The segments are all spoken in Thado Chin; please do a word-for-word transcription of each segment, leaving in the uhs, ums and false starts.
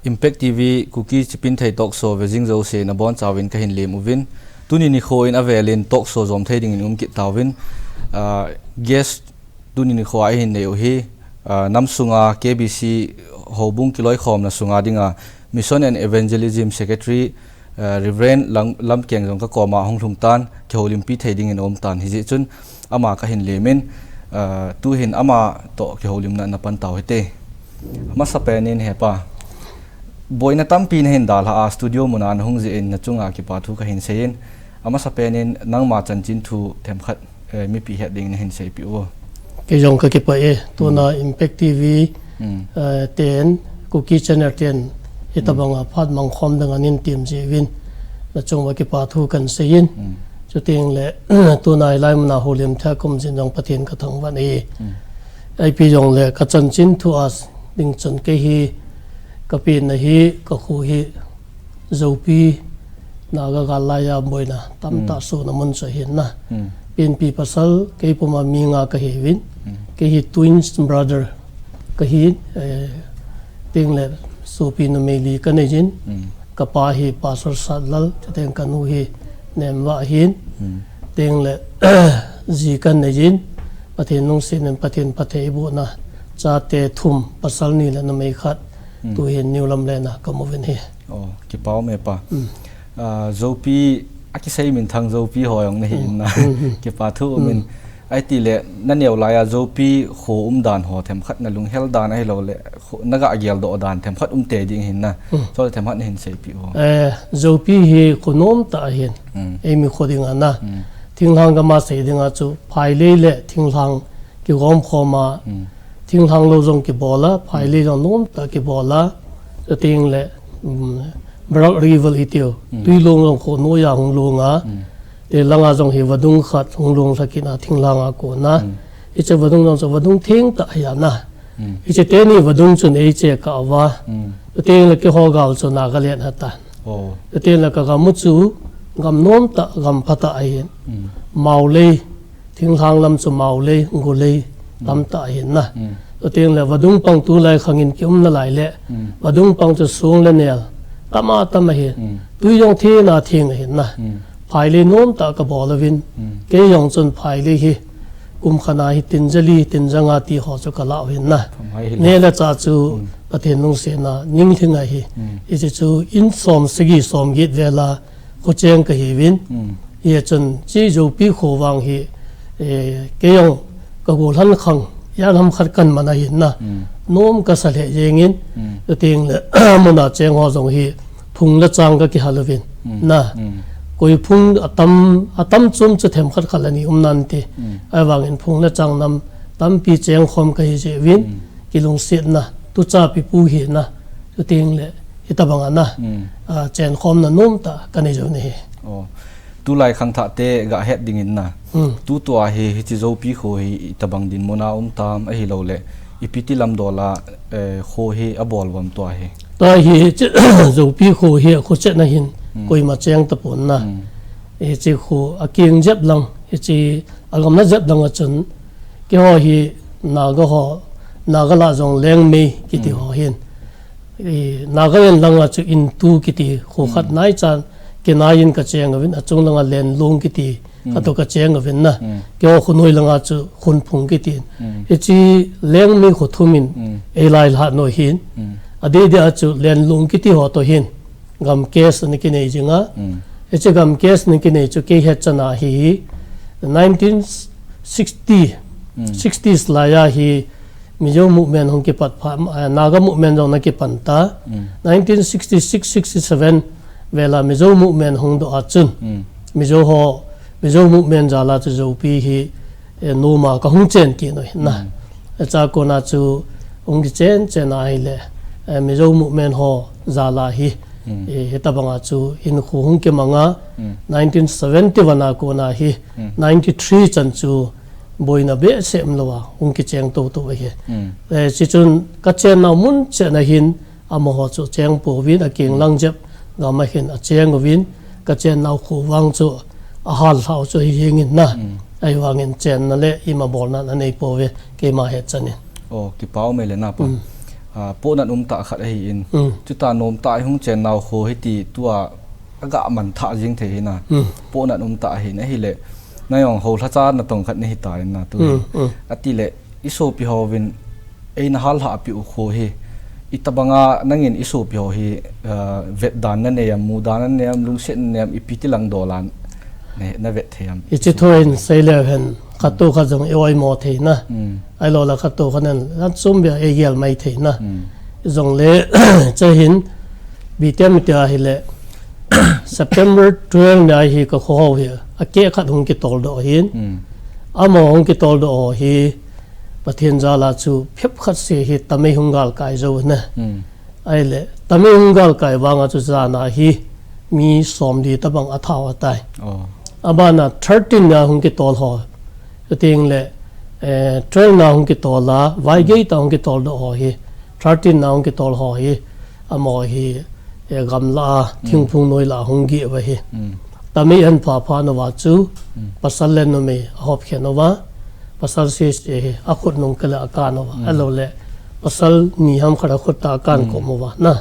Impact T V Kuki Chipinthei Talk Show ve jing jouse nabonchauvin kahin lem uvin. Tuni nikho in avelin talk show jom thei dingin um kit tauvin. Ah, guest tuni nikho a ihin nei u hi, ah, nam sunga K B C houbung kiloikhomna sunga dinga Mission and Evangelism Secretary, ah, Reverend Lam-, Lamkeng jong kakoma hung lhung tan, kihoulimpi thei dingin aum tan. Hijeh chun ama kahin lemin, ah, tuhin ama toh kihoulimna napan tau hite. Amasapen in hepa, boina tampi nahin dalha a studio muna nahung jeh in nachunga kipa thu kahin seiyin, amasapen in nangma chanchin thu themkhat, eh, mipi het ding nahin seipeh u. Kei jong kakipah e, tuna Impact T V, eh, ten, Kuki Channel ten, hitobanga phat mangkhom dinga neitem jeh uvin, nachunguva kipa thu kahin seiyin. Chutengle, tuna hilai muna houlim thei a kaum jeh in jong Pathen kathangvah e. Ipi jongle kachanchin thu a ding chun kei hi kapenna hi, kakho hi Joupi, Naga gal laiya boina tamtah sohna mun chu ahin na. Penpi pasal kei puma mi nga kahiuvin. Kei hi twins brother kahi, eh, tengle sopi numei li kaneiyin. Kapa hi Pastor Satlal, chuteng kanu hi Nemvah ahin. Tengle ji kaneiyin, Pathen lungset in Pathen phattheibohna, chate thum, pasal ni le numei khat, tuhin New Lamlen a kaum uvin ahi. Oh, kipa um e pa. Ah, Joupi, akisei minthang Joupi ho jong nahin na. Kipa thu umin. Ahitile, naneo laiya Joupi kho umdan ho themkhat nalunghel dan ahiloule, kho, nagah geldoh dan themkhat um tei ding ahin na. Chule themkhat nahin seipeh u. Eh, Joupi hi kho nomtah ahin. Eimi kho dinga na. Thinglhang gam a sei dinga chu, phailei le thinglhang kigomkhom a, thinglhang lou jong kibol a, phailei jong nomtah kibol a, chutengle, um, Barak River itiu, twi long jong kho noiya hung long a, te langa jong hi vadung khat hung long lha kit a, thinglhang a kona. Hiche vadung jong chu vadung thengtah ahi a na. Hiche teni vadung chun eiche kah uva. Chutengle keiho gal chu Nagaland ahitan. Chutengle kagam u chu gam nomtah, gam phatah ahin. Maolei, thinglhang lam chu Maolei, Golei tamtah ahin na. Chutengle vadung pang tulai khangin kium nalai le, vadung pang chu song le nel tam a tam ahin. Twi jong theng a theng ahin na. Phailei nomtah kabol uvin, kei jong chun phailei hi kum khat a hi tin jali, tin janga ti ho chu kalah uvin na. Neh le chah chu Pathen lungsetna ninglhing ahi. Hiche chu in som sagi som get vel a kho cheng kahiuvin. Hichun hiche Joupi kho vang hi, eh, kei jong kagollhan khang, ijat ham khat kaman ahin na. Nom kasa lheh jengin, chutengle muna cheng ho jong hi phung le chang kakihal uvin na. Koi phung atam, atam chom chu themkhat khat le ni um nante. Ahivangin phung le chang nam tampi chengkhom kahi jeh uvin, kilungsetna, tucha pipu hina, chutengle hitobanga na, ah, chenkhomna nomtah kanei jeh u ahi. Tulai khangthah te gahet dingin na. Tutua hi, hiche Joupi kho hi itobang dinmun a um tam ahiloule, ipi ti lamdol a, eh, kho hi abol uvem tua hi. Tua hi, hiche Joupi kho hi akho chetna hin koima cheng tapon na. Hiche kho akeng jep lang, hiche agamla jep lang a chun, keiho hi Naga ho, Naga lah jong Lengmei kiti ho hin. Nagaland langa chu Intu kiti kho khat naichan, kinaiyin kacheng uvin, achung langa Lenlong kiti, katoh kacheng uvin na. Keiho khonoi langa chu Khunphung kiti. Hiche Lengmei kho thum in eilailhah nau hin. Adeh deh a chu Lenlong kiti ho toh hin gam case ana kinei jinga. Hiche gam case ana kinei chu kei hetchan a hi nineteen sixty, sixties laiya hi Mizo movement hung kipat pha, eh, Naga movement jong ana kipan ta. Nineteen sixty-six, sixty-seven vela Mizo movement hung doh a chun. Mizo ho, Mizo movement jal a chu Joupi hi, eh, noma kahung chen kit u ahi na. Hichea kona chu hung kichen chen ahile, eh, Mizo movement ho jal a hi, eh, hitobanga chu hinkho hung kimanga, nineteen seventy-one a kona hi, ninety-three chan chu boina behseh umlouva hung kicheng toutou ahi. Eh, chuchun kachennau mun chetna hin, amaho chu cheng pouvin, akeng lang jep gam a hin acheng uvin, kachennau kho vang chu ahallhau chu hijeng in na. Ahivangin chenna le ima bolna anei pouve, keima hetchan in. Oh, kipa um e le na pa. Ah, pohnat umtah khat ahin. Mm. Chuta nomtah a ihung chennau kho hi ti tua aga manthah jing thei hina. Mm. Pohnat umtah ahin ahile. Nangin hou lhacha natong khat nahi ta in na tu hi. Mm, mm. Atile, isopi hovin, eina hal lhahpi u kho hi. Itabanga nangin isopi ho hi, ah, vetdan nanei am, mudan nanei am, lungset nanei am, ipi ti lang dolan. Na, na vet thei am. Hiche thu in seileu hen, khat to khat jong i oimo thei na. Mm. Ahilou le khat to khat in, lam sum bia i gel mai thei na. Mm. Jongle, che hin, B T M tia hile, September twelve nia hi ka kho ho hi, akeh khat hung kitol doh hin. Mm. Amaho hung kitol doh ho hi, Pathen jal a chu phep khat se hi tamei hung galkai jou na. Mm. Ahile, tamei hung galkai vang a chu jan a hi mi som li tabang athau atai. Oh. Abana thirteen na hung kitol ho. Chuting le, eh, twelve na hung kitol a, vaigei ta hung kitol doh ho hi. Thirteen na hung kitol ho hi. Amaho hi, eh, gamla a, Mm. thingphung noi la hung geh uva hi. Mm. Tamei an pha pha nauva chu, Mm. pasal le numei ahop khen uva. Pasal sese hi, akhut nung kala akan uva. Mm. Ahilou le, pasal ni ham khat akhut ta akan Mm. kom uva. Na,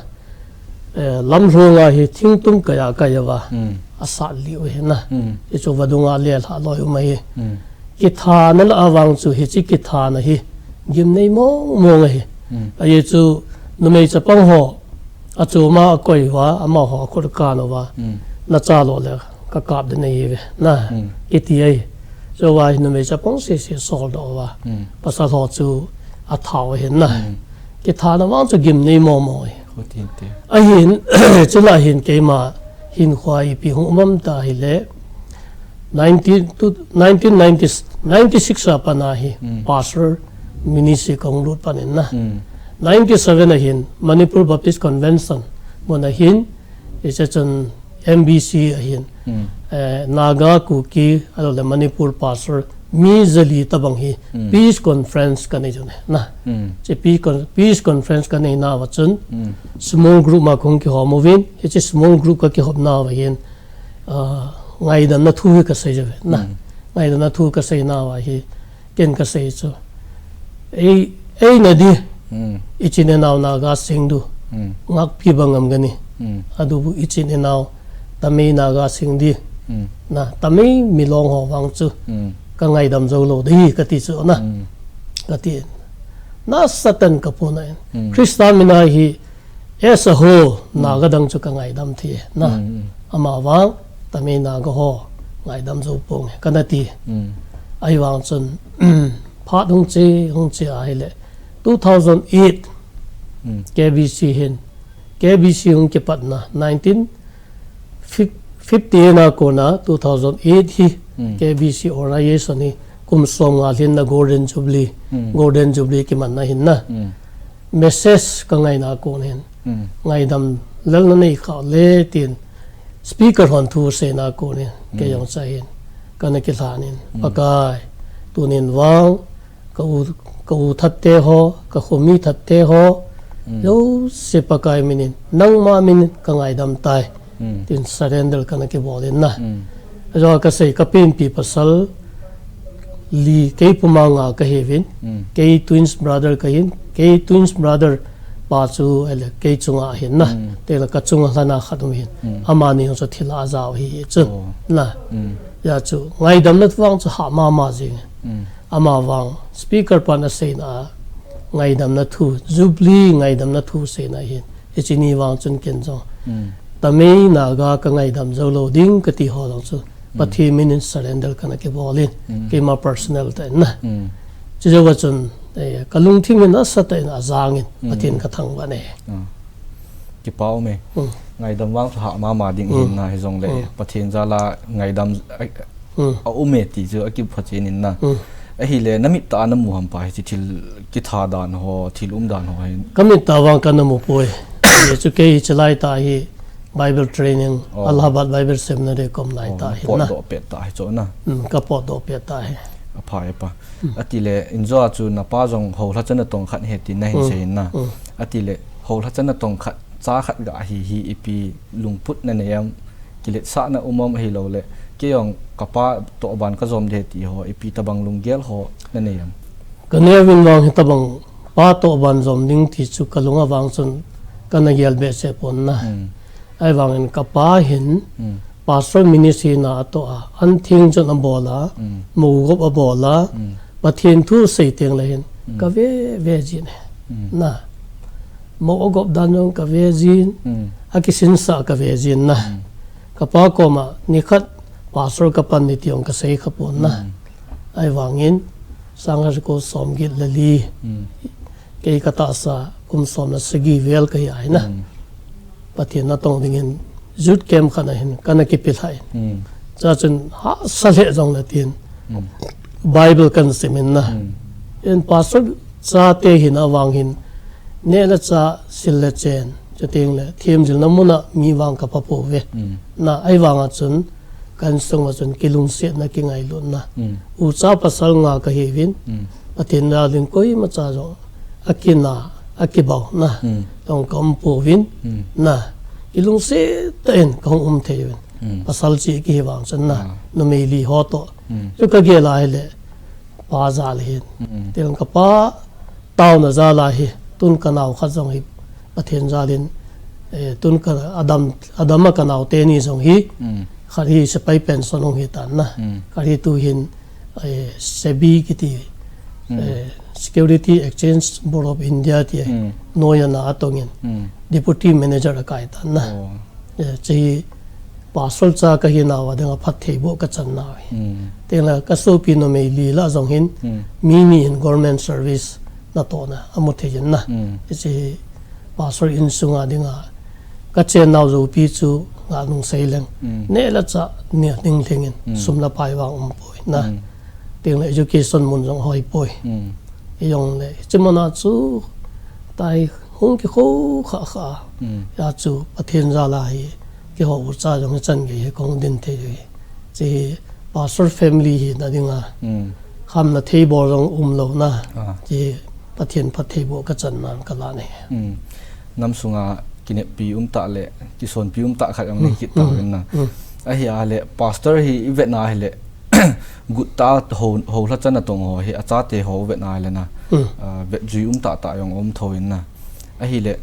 eh, lamlhong a hi thingtum kai a kai uva. Mm. Asat li u hi na. Mm. Hichu vadung a le lha loi um ahi. Mm. Kithana la avang chu hiche kithana hi. Gimnei mong mong ahi. Mm. Ahi chu numei chapang ho. Achom a akoi uva, amaho akhut akan uva. Mm. Nacha lou le, kakap ding nahi ve. Na, Mm. iti ahi. Chu va hi numei chapang sese sol doh uva. Mm. Pasal ho chu athau ahin na. Mm. Kithana vang chu gimnei mong mong ahi. Kho tin te. Ahin, chula hin keima hinkho ipi hung um am ta hile, nineteen, tu, nineteen ninety, ninety-six a pat a hi, Mm. pastor ministry kahung lut pan in na. Mm. Ninety-seven a hin, Manipur Baptist Convention, mun a hin, hiche chun M B C a hin, Mm. eh, Naga, Kuki, ahilou le Manipur pastor, mi jali tabang hi, Mm. peace conference kanei chu ne, na. Mm. Hiche peace con-, peace conference kanei nauva chun, Mm. small group ma kahung kihom uvin, hiche small group kakihop nauva hin, ah, ngaidamna thu hi kasei uve, na. Mm. Ngaidamna thu kasei nauva hi, ken kasei chu. Ei, eina di, Mm. ichin inao Naga sing du, Mm. ngakpi bang ngam gani. Mm. Adubu ichin inao, tamei Naga sing di, Mm. na, tamei milong ho vang chu, Mm. kangaidam jou lou di kati chu na. Mm. Kati. Nasatah in kaphong in. Mm. Christa min a hi, as a whole, Mm. Naga dang chu kangaidam thei na. Mm, mm. Ama vang, tamei Naga ho, ngaidam jou ponge, kana ti. Mm. Ahivang chun, phat hung che, hung che ahile, two thousand eight, Mm. K B C hin, K B C hung kipatna, nineteen fifty-eight na kona, two thousand eight hi, Mm. K B C organization hi, kum som nga lhinna Golden Jubilee, Mm. Golden Jubilee kimanna hin na. Mm. Message kangaina kon hin. Mm. Ngaidam lelna nei kha le tin, speaker hon thu seina kon hin, Mm. kei jong cha hin. Kana kilhan in, Mm. Pakai, tunin vang, ka u, ka u that te ho, ka khomi that te ho, Mm. jouse Pakai min in, nangma min in kangaidam tai. Mm. Tin surrender kana kibol in na. Mm. Ajou kasei kapenpi pasal li kei puma nga kahiuvin. Mm. Kei twins brother kahin, kei twins brother pa chu ahile kei chunga ahin na. Mm. Tela kachunga lhana khat um hin. Mm. Amani jong chu thil a ajao hi chu. Oh. Na. Mm. Hijeh chun ngaidamna vang chu hah mama jing. Mm. Ama vang, speaker pan aseina a, ngaidamna thu, Jubilee ngaidamna thu seina hin, hiche ni vang chun ken jong. Mm. Tamei Naga kangaidam jou lou ding kati ho jong chu, Mm. Pathen min in surrender kana kibol in, Mm. keima personal tah in na. Mm. Chujou a chun, eh, kalungthim in nasatah in ajang in, Mm. Pathen kathangvah e. Ah. Kipa um e. Mm. Ngaidam vang chu hah mama ding Mm. hin na hijongle, Mm. Pathen jal a ngaidam a, Mm. a um e ti chu akiphachen in na. Mm. Ahile, namit tah a namu ham pa hiche thil kitha dan ho, thil um dan ho hin? Kamit tah vang kana mu poi. Hichu kei hiche lai tah hi Bible training, Oh. Allahabad Bible Seminary kom lai Oh, tah hi na. Potdoh pet tah hi chu na. Mm, kapotdoh pet tah hi. Apha e pa. Mm. Atile, injo a chu napa jong houlhacha natong khat ahi tin nahin Mm. sei in na. Mm. Atile, houlhacha natong khat, cha khat ga hi hi ipi lungput nanei am, kiletsahna um am ahilou le, kei jong kapa toh ban kajom ding ti ho, ipi tabang lunggel ho nanei am? Kanei uvin vang hitabang Pa toh banjom ding ti chu kalung a vang chun kana gel behseh pon na. Hmm. Ahivangin kapa hin Hmm. pastor ministry na atoh a, an theng chun abol a, Hmm. mo gop abol a, Hmm. Pathen thu sei teng le hin Hmm. kave ve jin e. Hmm. Na. Mo agop dan jong kave jin, Hmm. akisinsa kave jin na. Hmm. Kapa koma nikhat pastor kapan ding ti jong kasei kha pon na. Hmm. Ahivangin, sang khat jako som get le li. Hmm. Kei katahsa kum som le sagi vel kahi ahi na. Hmm. Pathen natong dingin youth camp khat a hin kana kipe lhai. Hmm. Chua chun hahsa lheh jong le tin. Hmm. Bible kana sim in na. Hmm. In pastor chate hin avang hin, neh le chah, sil le chen, chuteng le themjilna mun a mi vang kapha pouve. Hmm. Na, ahivang a chun, ka insung uva chun kilungsetna, kingailutna. Hmm. Ucha pasal nga kahiuvin, Hmm. Pathen jal in koimacha jong akina, akibau na. Hmm. Jong kaum pouvin, Hmm. na. Kilungset tah in kahung um thei uvin. Hmm. Pasal cheh kihi vang chun na. Ah. Numei li ho toh. Hmm. Chu kagel a hile, pa jal hin. Hmm. Tin kapa taona jal a hi, tun kanao khat jong hi, Pathen jal in, eh, tun ka adam, adam a kanao teni jong hi, Hmm. khat hi sepai pension hung hi tan na. Hmm. Khat hi tu hin, eh, SEBI kiti, Hmm. eh, Security Exchange Board of India ti Hmm. noi a na atong in, Hmm. Deputy Manager akai tan na. Oh. Eh, chu hi pastor cha kahi nauva dinga phattheiboh kachan nau hi. Hmm. Tin le kasopi numei li lah jong hin, Hmm. mi ni in government service natohna amu thei in na. Hmm. Chu hi pastor insung a dinga kachen nau jopi chu nga nung sei leng. Hmm. Neh le chah, neh ding lhing in, Hmm. sum le pai vang um poi na. Hmm. Tin le education mun jong hoi poi. Hmm. Ijong le, chu mun a chu, tai hung kikho kha kha. Hmm. Hia chu Pathen jal a hi, keiho ucha jong hichan gei hi kahung din thei u hi. Chu hi pastor family hina dinga, Hmm. khamna theibol jong umlou na. Ah. Chu hi Pathen phattheiboh kachan nan kalan ahi. Hmm. Nam sunga kineppi um tah le, kisonpi um tah khat jong nei Hmm. kit Hmm. tauvin na. Hmm. Ahia le, pastor hi ivet na hile, gut tah a ho, houlhacha natong ho hi, achate ho vet na hile na. Hmm. Ah, vetjui um tah tah jong um thou in na. Ahile,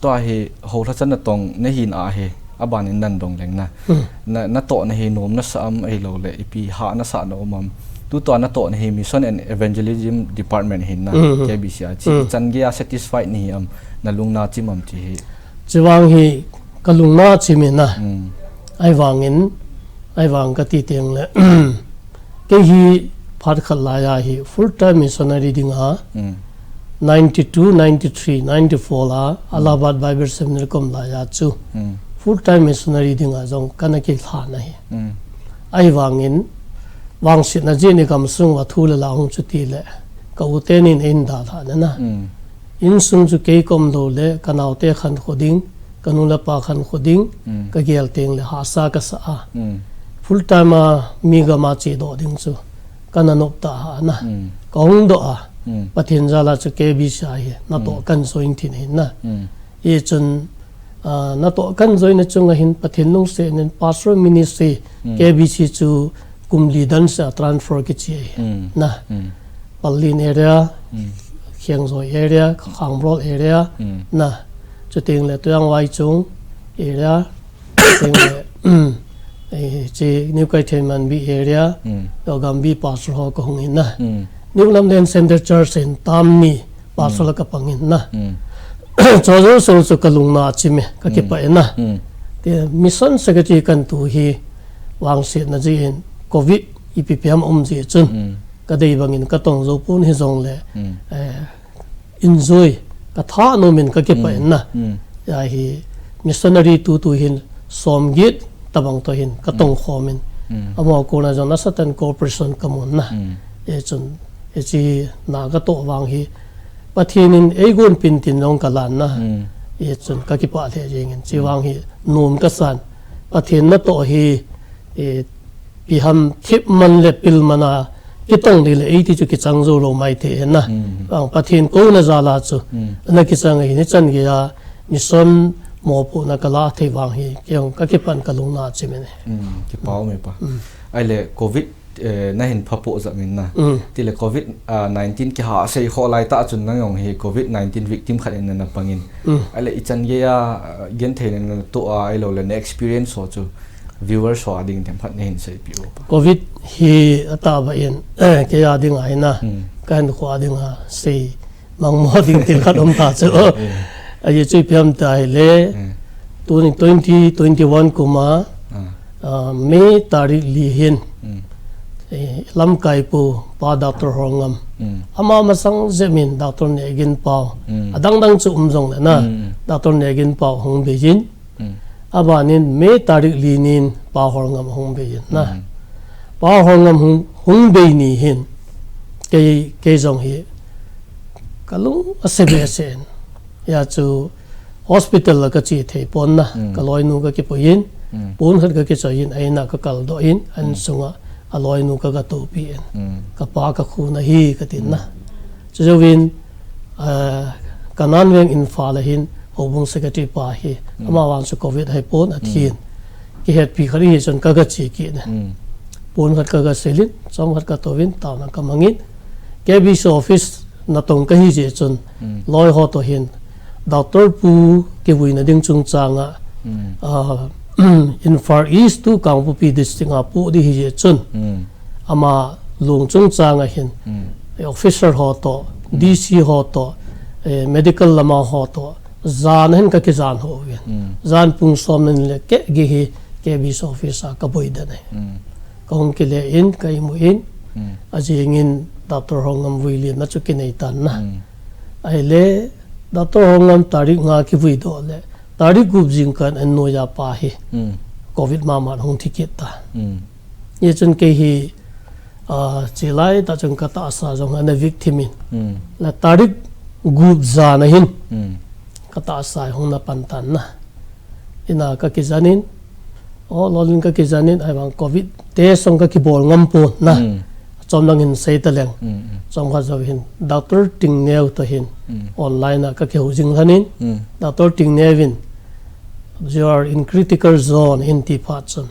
tua hi houlhacha natong nahin ahi, aban in nan dong leng na. Hmm. Na, natohna hi nom nasah am ahilouleh, ipi hah nasah na um am. Tutua natohna hi Mission and Evangelism Department hin na, Hmm. K B C a chu Hmm. ichan gei a satisfied nahi am, nalung nachim am ti hi. Chuvang hi kalung nachim in na. Hmm. Ahivangin, ahivang kati teng le, kei hi phat khat lai a hi full time missionary dinga, Hmm. ninety-two, ninety-three, ninety-four la, Hmm. Allahabad Bible Seminary kaum lai a chu, Hmm. full time missionary dinga jong kana kilhan ahi. Hmm. Ahivangin, vangsetna jeh in igamsung uva thu le la hung chuti le, ka u tenin eidalhah na na. Hmm. Insung chu kei kaum lou le, kanaote khankho ding, kanu le pa khankho ding, Hmm. kagel teng le hahsa kasah a. Hmm. Full time a mi gam a chedoh ding chu kana nop tah a na. Hmm. Kahung doh a. Hmm. Pathen jal a chu K B C a hi natoh Hmm. kahin join thei in na. Hmm. Hichun, ah, natoh kahin join na chunga hin Pathen lungset in Pastoral Ministry Hmm. K B C chu kum li dan seh a transfer kichai ahi. Hmm. Na. Hmm. Pallel area, Hmm. Khengjoi area, Khangbroll area, Hmm. na. Chuteng le Toyang Vaichung area, chuteng le, eh, chu New Keithelmanbi area, Hmm. Gambi pastor ho kahung in na. Hmm. New Lamlen Centre Church in tam ni pastor Hmm. la kapang in na. Hmm. Chua jouse chu kalung nachim e, kakipah Hmm. in na. Hmm. Ti mission secretary kahin tu hi vangsetna jeh in covid ipi pi ham um jeh chun. Hmm. Kadei bangin katong jou pon hijongle, Hmm. eh, enjoy, katha nom in kakipah in na. Hmm. Hmm. Hia hi missionary tu tu hin som get tabang toh hin katong Hmm. khom in. Hmm. Amaho kona jong nasatah in cooperation kamun na. Hmm. Hichun, hiche na katoh vang hi Pathen in eigonpin tin jong kalan na. Hmm. Hichun kakipah lheh jeng in. Hiche Hmm. vang hi nom kasan. Pathen natoh hi, eh, ipi ham thip man le pil man a kitong ding le eiti chu kichang jou lou maithei na. Hmm. Vang Pathen kouna jal a chu Hmm. ana kichang ahi, hichan gei a mission mopohna kalah thei vang hi, kei jong kakipah in kalung nachim in. Hmm. Kipa um e pa. Hmm. Ahile covid eh, nahin phapoh jep in na. Mm. Tile covid, ah, nineteen kiha sei kho lai tah chun nang jong hi covid nineteen victim khat in nana pangin. Mm. Ahile ichan geiya, ah, genthei nana toh a, ahilouleh na experience ho chu viewers ho a ding themkhat nahin seipeh uva. Covid hi atahbeh in, eh, keiya dinga hi na. Mm. Kahinkho a dinga sei mangmo ding thil khat um ta chu. Mm. Ajeh chu ipi ham itile, mm, tuni twenty twenty-one kum a, ah, May tarik li hin, mm, eh, lamkai pu Pa Doctor Horngam. Mm. Ama masang jep in Doctor Nehginpao. Mm. Adang dang chu um jongle na. Mm. Doctor Nehginpao hung bei in. Mm. Abanin May tarik li nin Pa Horngam hung bei in na. Mm. Pa Horngam hung, hung bei ni hin. Kei, kei jong hi kalung ase behseh in. Hijeh chun hospital a kache thei pon na. Mm. Kaloinu kakipui in. Mm. Pon khat kakichoi in, a in a kakaldoh in, a in, mm, sunga aloinu kaga toupi in. Mm. Kapa kakhu nahi katin na. Mm. Chujouvin, ah, Kanan veng Imphal a hin houbung secretary pa hi, mm, amavang chu covid ahi pon athi in. Mm. Kihetpi khat ahi chun kaga che kit in. Mm. Pon khat kaga sil in, chomkhat katouvin, taona kamangin. K B C office natong kahi jeh chun, mm, loi ho toh hin, Doctor pu kivuina ding chungchang a, mm, ah, Imphal East to Kangpokpi district a pu di hijeh chun, mm, ama lung chungchang a hin, mm, eh, officer ho toh, mm, D C ho toh, eh, medical lama ho toh, jan a hin kakijan hou vin. Mm. Jan pung som nin le keh gei hi K B C office a kaboi den ahi. Mm. Kahung kile in, ka imu in, mm, ajing in Doctor Horngam vui liemna chu kinei tan na. Mm. Ahile, Doctor Horngam tarik nga kivui doh le, tarik gup jingkah in a noiya pa hi, mm, covid mama hung thi kit ta. Mm. Hichun kei hi, ah, chulai tah chun katahsa jong ana victim in. Mm. La tarik gup jan a hin, mm, katahsa hung na pan tan na. In a kakijan in, o, lolin kakijan in, ahivang covid test jong kakibol ngam pon na. Mm. Chomlang hin sei taleng. Mm, mm. Chomkhat jou hin, Doctor Tingneo toh hin, mm, online a kakihou jing lhon in, mm, Doctor Tingneo in, "You are in critical zone," ahin ti phat chun,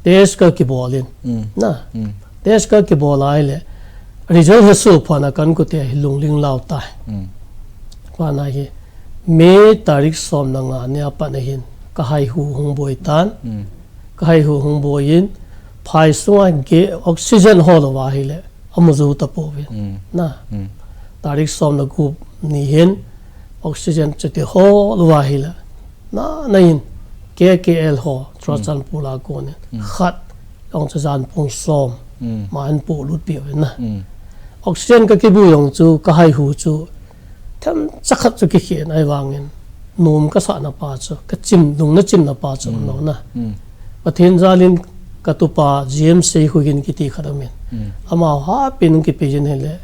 test kakibol in. Mm. Na. Mm. Test kakibol ahile, result hi asoh phat na kankhote hi lungling lau tai. Mm. Phat na hi, May tarik som le nga nia pat a hin, kahaihu hung boi tan. Mm. Kahaihu hung boi in, phai sunga ge oxygen hol uva ahile, amu jou tapouvin. Mm. Na. Mm. Tarik som le gup ni hin, oxygen chuti hol uva ahile, na, na in, K K L ho, Churachandpur a kon in, mm, khat, jong chu jan pung som, mm, ma ahin polut peh uvin na. Mm. Oxygen kakibu jong chu, kahaihu chu, themcha khat chu kikhen ahivangin, nom kasah na pa chu, kachim, lung nachim na pa chu, mm, umlou na. Mm. Pathen jalin katupa James Seikhuigin kiti khat aumin. Mm. Amaho hapen hung kipe jin ahile,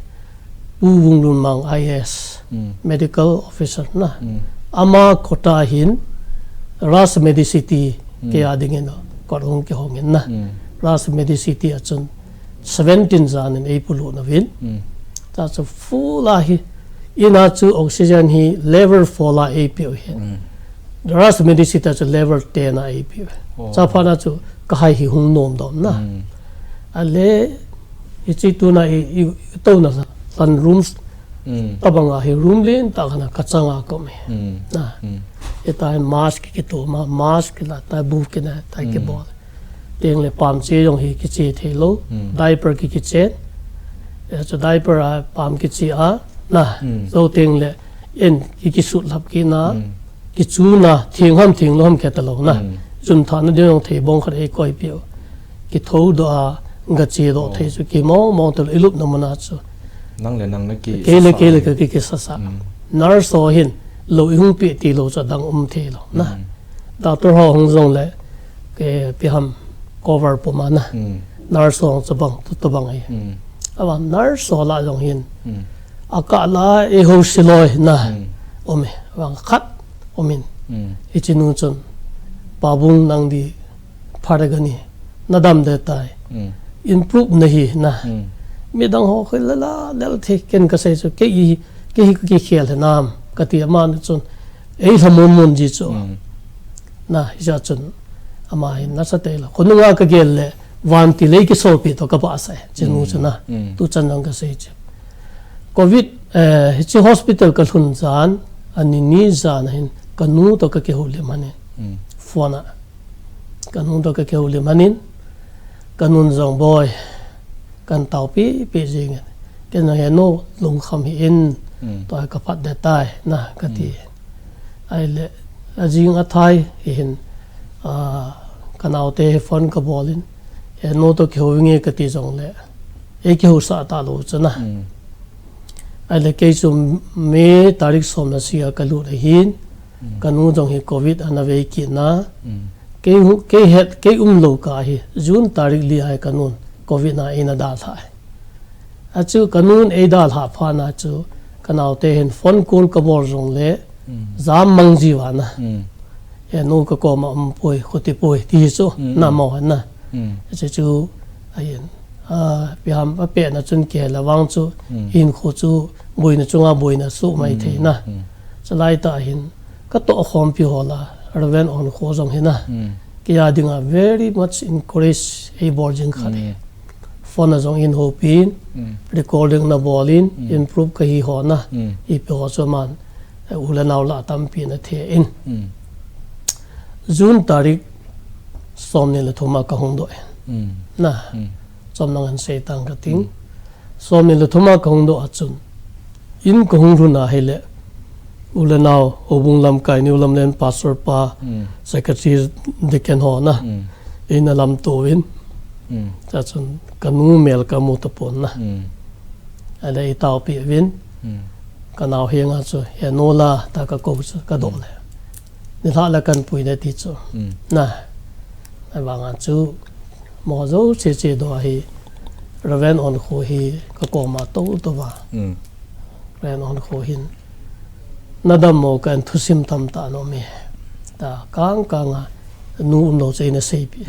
Pu Vunglunmang I A S, mm, medical officer na. Mm. Ama kota hin Raj Medicity, mm, keiya dingin kot hung kihong in na. Mm. Raj Medicity a chun seventeen jan in eipolut nauvin. Mm. Chua chu full a hi, in a chu oxygen hi level four la eipeh u hin. Mm. Raj Medicity a chu level ten a eipeh u. Oh. Chua phat na chu kahai hi hung nom dom na. Mm. Ahile, hiche tuna i, i, i touna lhan rooms, mm, tobang a hi room lentah khat a kachang a ka um e. Mm. Na. Mm. Hitia hi mask kito ma, mask kila tai, bu kina tai, mm, kibol. Tengle pamche jong hi kiche thei lou, mm, diaper ki kichen. Eh, chu diaper a pam kiche a, na, mm, jou tengle in ki kisut lhap kit na, mm, kichu na, theng ham theng lou ham khe talou na. Mm. Jun thah na ding jong thei bong khat eikoi peh u. Kithou doh a, gache doh, oh, thei chu kimong mong talou, ilupna mun a chu. Nang le nang na ki, kei le, sa, kei le sa, ka ki, kisa sa. Mm. Nurse ho hin, lou ihung peh tilou chu adang um thei lou na. Mm. Doctor ho hung jongle, kei ipi ham cover pum a na. Mm. Nurse ho chu bang, tu, tobang ahi. Mm. Ahivang nurse ho lah jong hin. Mm. Akah la eiho siloi na. Mm. Um e, ahivang khat um in. Mm. Hiche nu chun, "Pa Vung, nang di phat a gahi, nadam deh tai. Mm. Improve nahi na." Mm. Midang ho khu lala lel thei, ken kasei chu, kei hi, kei hi kakikhel hinam, kati, aman chun, ei lhamon mon ji chu. Mm. Na, hijeh chun, ama hi nasa tei lou. Khonunga kagel le, Vantil ei kisolpi toh kabahsah e, chinu chu na. Tuchan jong kasei chu. Covid, eh, hiche hospital kalhun jan, ani ni jan ahin, kanu toh kakihoulim ahin. Phone a. Kanu toh kakihoulim ahin. Kanun jong boi. Kan taopi pi jingin. Ken jong he nu lungkham hih in. Tua hi kaphat ding tai na kati. Ahile, ajing athai hi hin, ah, kanaote hi phone kabolin, he nu toh kihou nge kati jongle, ei kihousah talou chu na. Ahile, kei chu May tarik som le sagi a kalut ahin, kanu jong hi covid ana vei kit na. Kei hu-, kei het, kei umlou kah hi, June tarik li a hi kanun covid na eina dalhah e. Achu kanun eidalhah phat na chu, kanaote hin phone call kabol jongle, jam mang jiuva na. He nu kakoma umpoi, khuti poi, ti chu, na mo na. Achu chu, ahin, a, ipi ham, apehna chun kihel a vang chu, hinkho chu, boina chunga boina suh mai thei na. Chulai tah hin, katohkhompi ho la, Reverend Onkho jong hi na. Kei a dinga very much encourage eibol jing khat hi. Phone a jong eihoupi in, recording ana bolin, improve kahi ho na. Ipi ho chu aman, eh, u le nao lah tampi ana thei in. June tarik somni le thum a kahung doh e. Na, chomlang in sei tang kating. Somni le thum a kahung doh a chun, in kahung lhun ahile, u le nao, houbung lamkai, New Lamlen Pastor pa, secretary, deacon ho na, eina lamto uvin. Chua chun, kanu mel kamu tapon na. Ahile eitaopi uvin, kanao henga chu, he nu la, tia kakou chu, kadoh le. Nilhah le kan pui le ti chu. Na, ahivanga chu, mo jouse chedoh ahi, Reverend Onkho hi kakoma toutou va. Reverend Onkho hin, nadammo, kahin thusim tamtah ana um e. Tia kangkang a, nu umlou chu eina seipeh.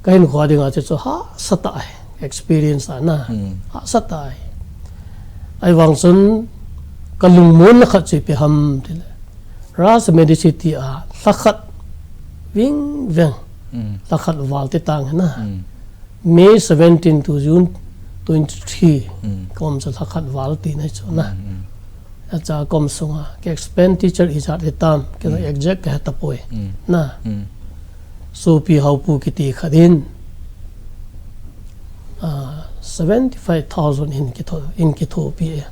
Kahinkho a dinga chu chu hahsa tah ahi, experience a na. Hahsa tah ahi. Ahivang chun, kalungmonna khat chu ipi ham tile, Raj Medicity a lhakhat vingveng, lhakhat val ti tang hi na. May seventeen to June twenty-three, kaum chu lhakhat val tina chu na. Acha kaum sunga, ka expenditure ijat hitam, kei jong exact kahe tapoi. Na. Sopi Haopu kiti khat in, ah, seventy-five thousand in kitho, in kithopi e.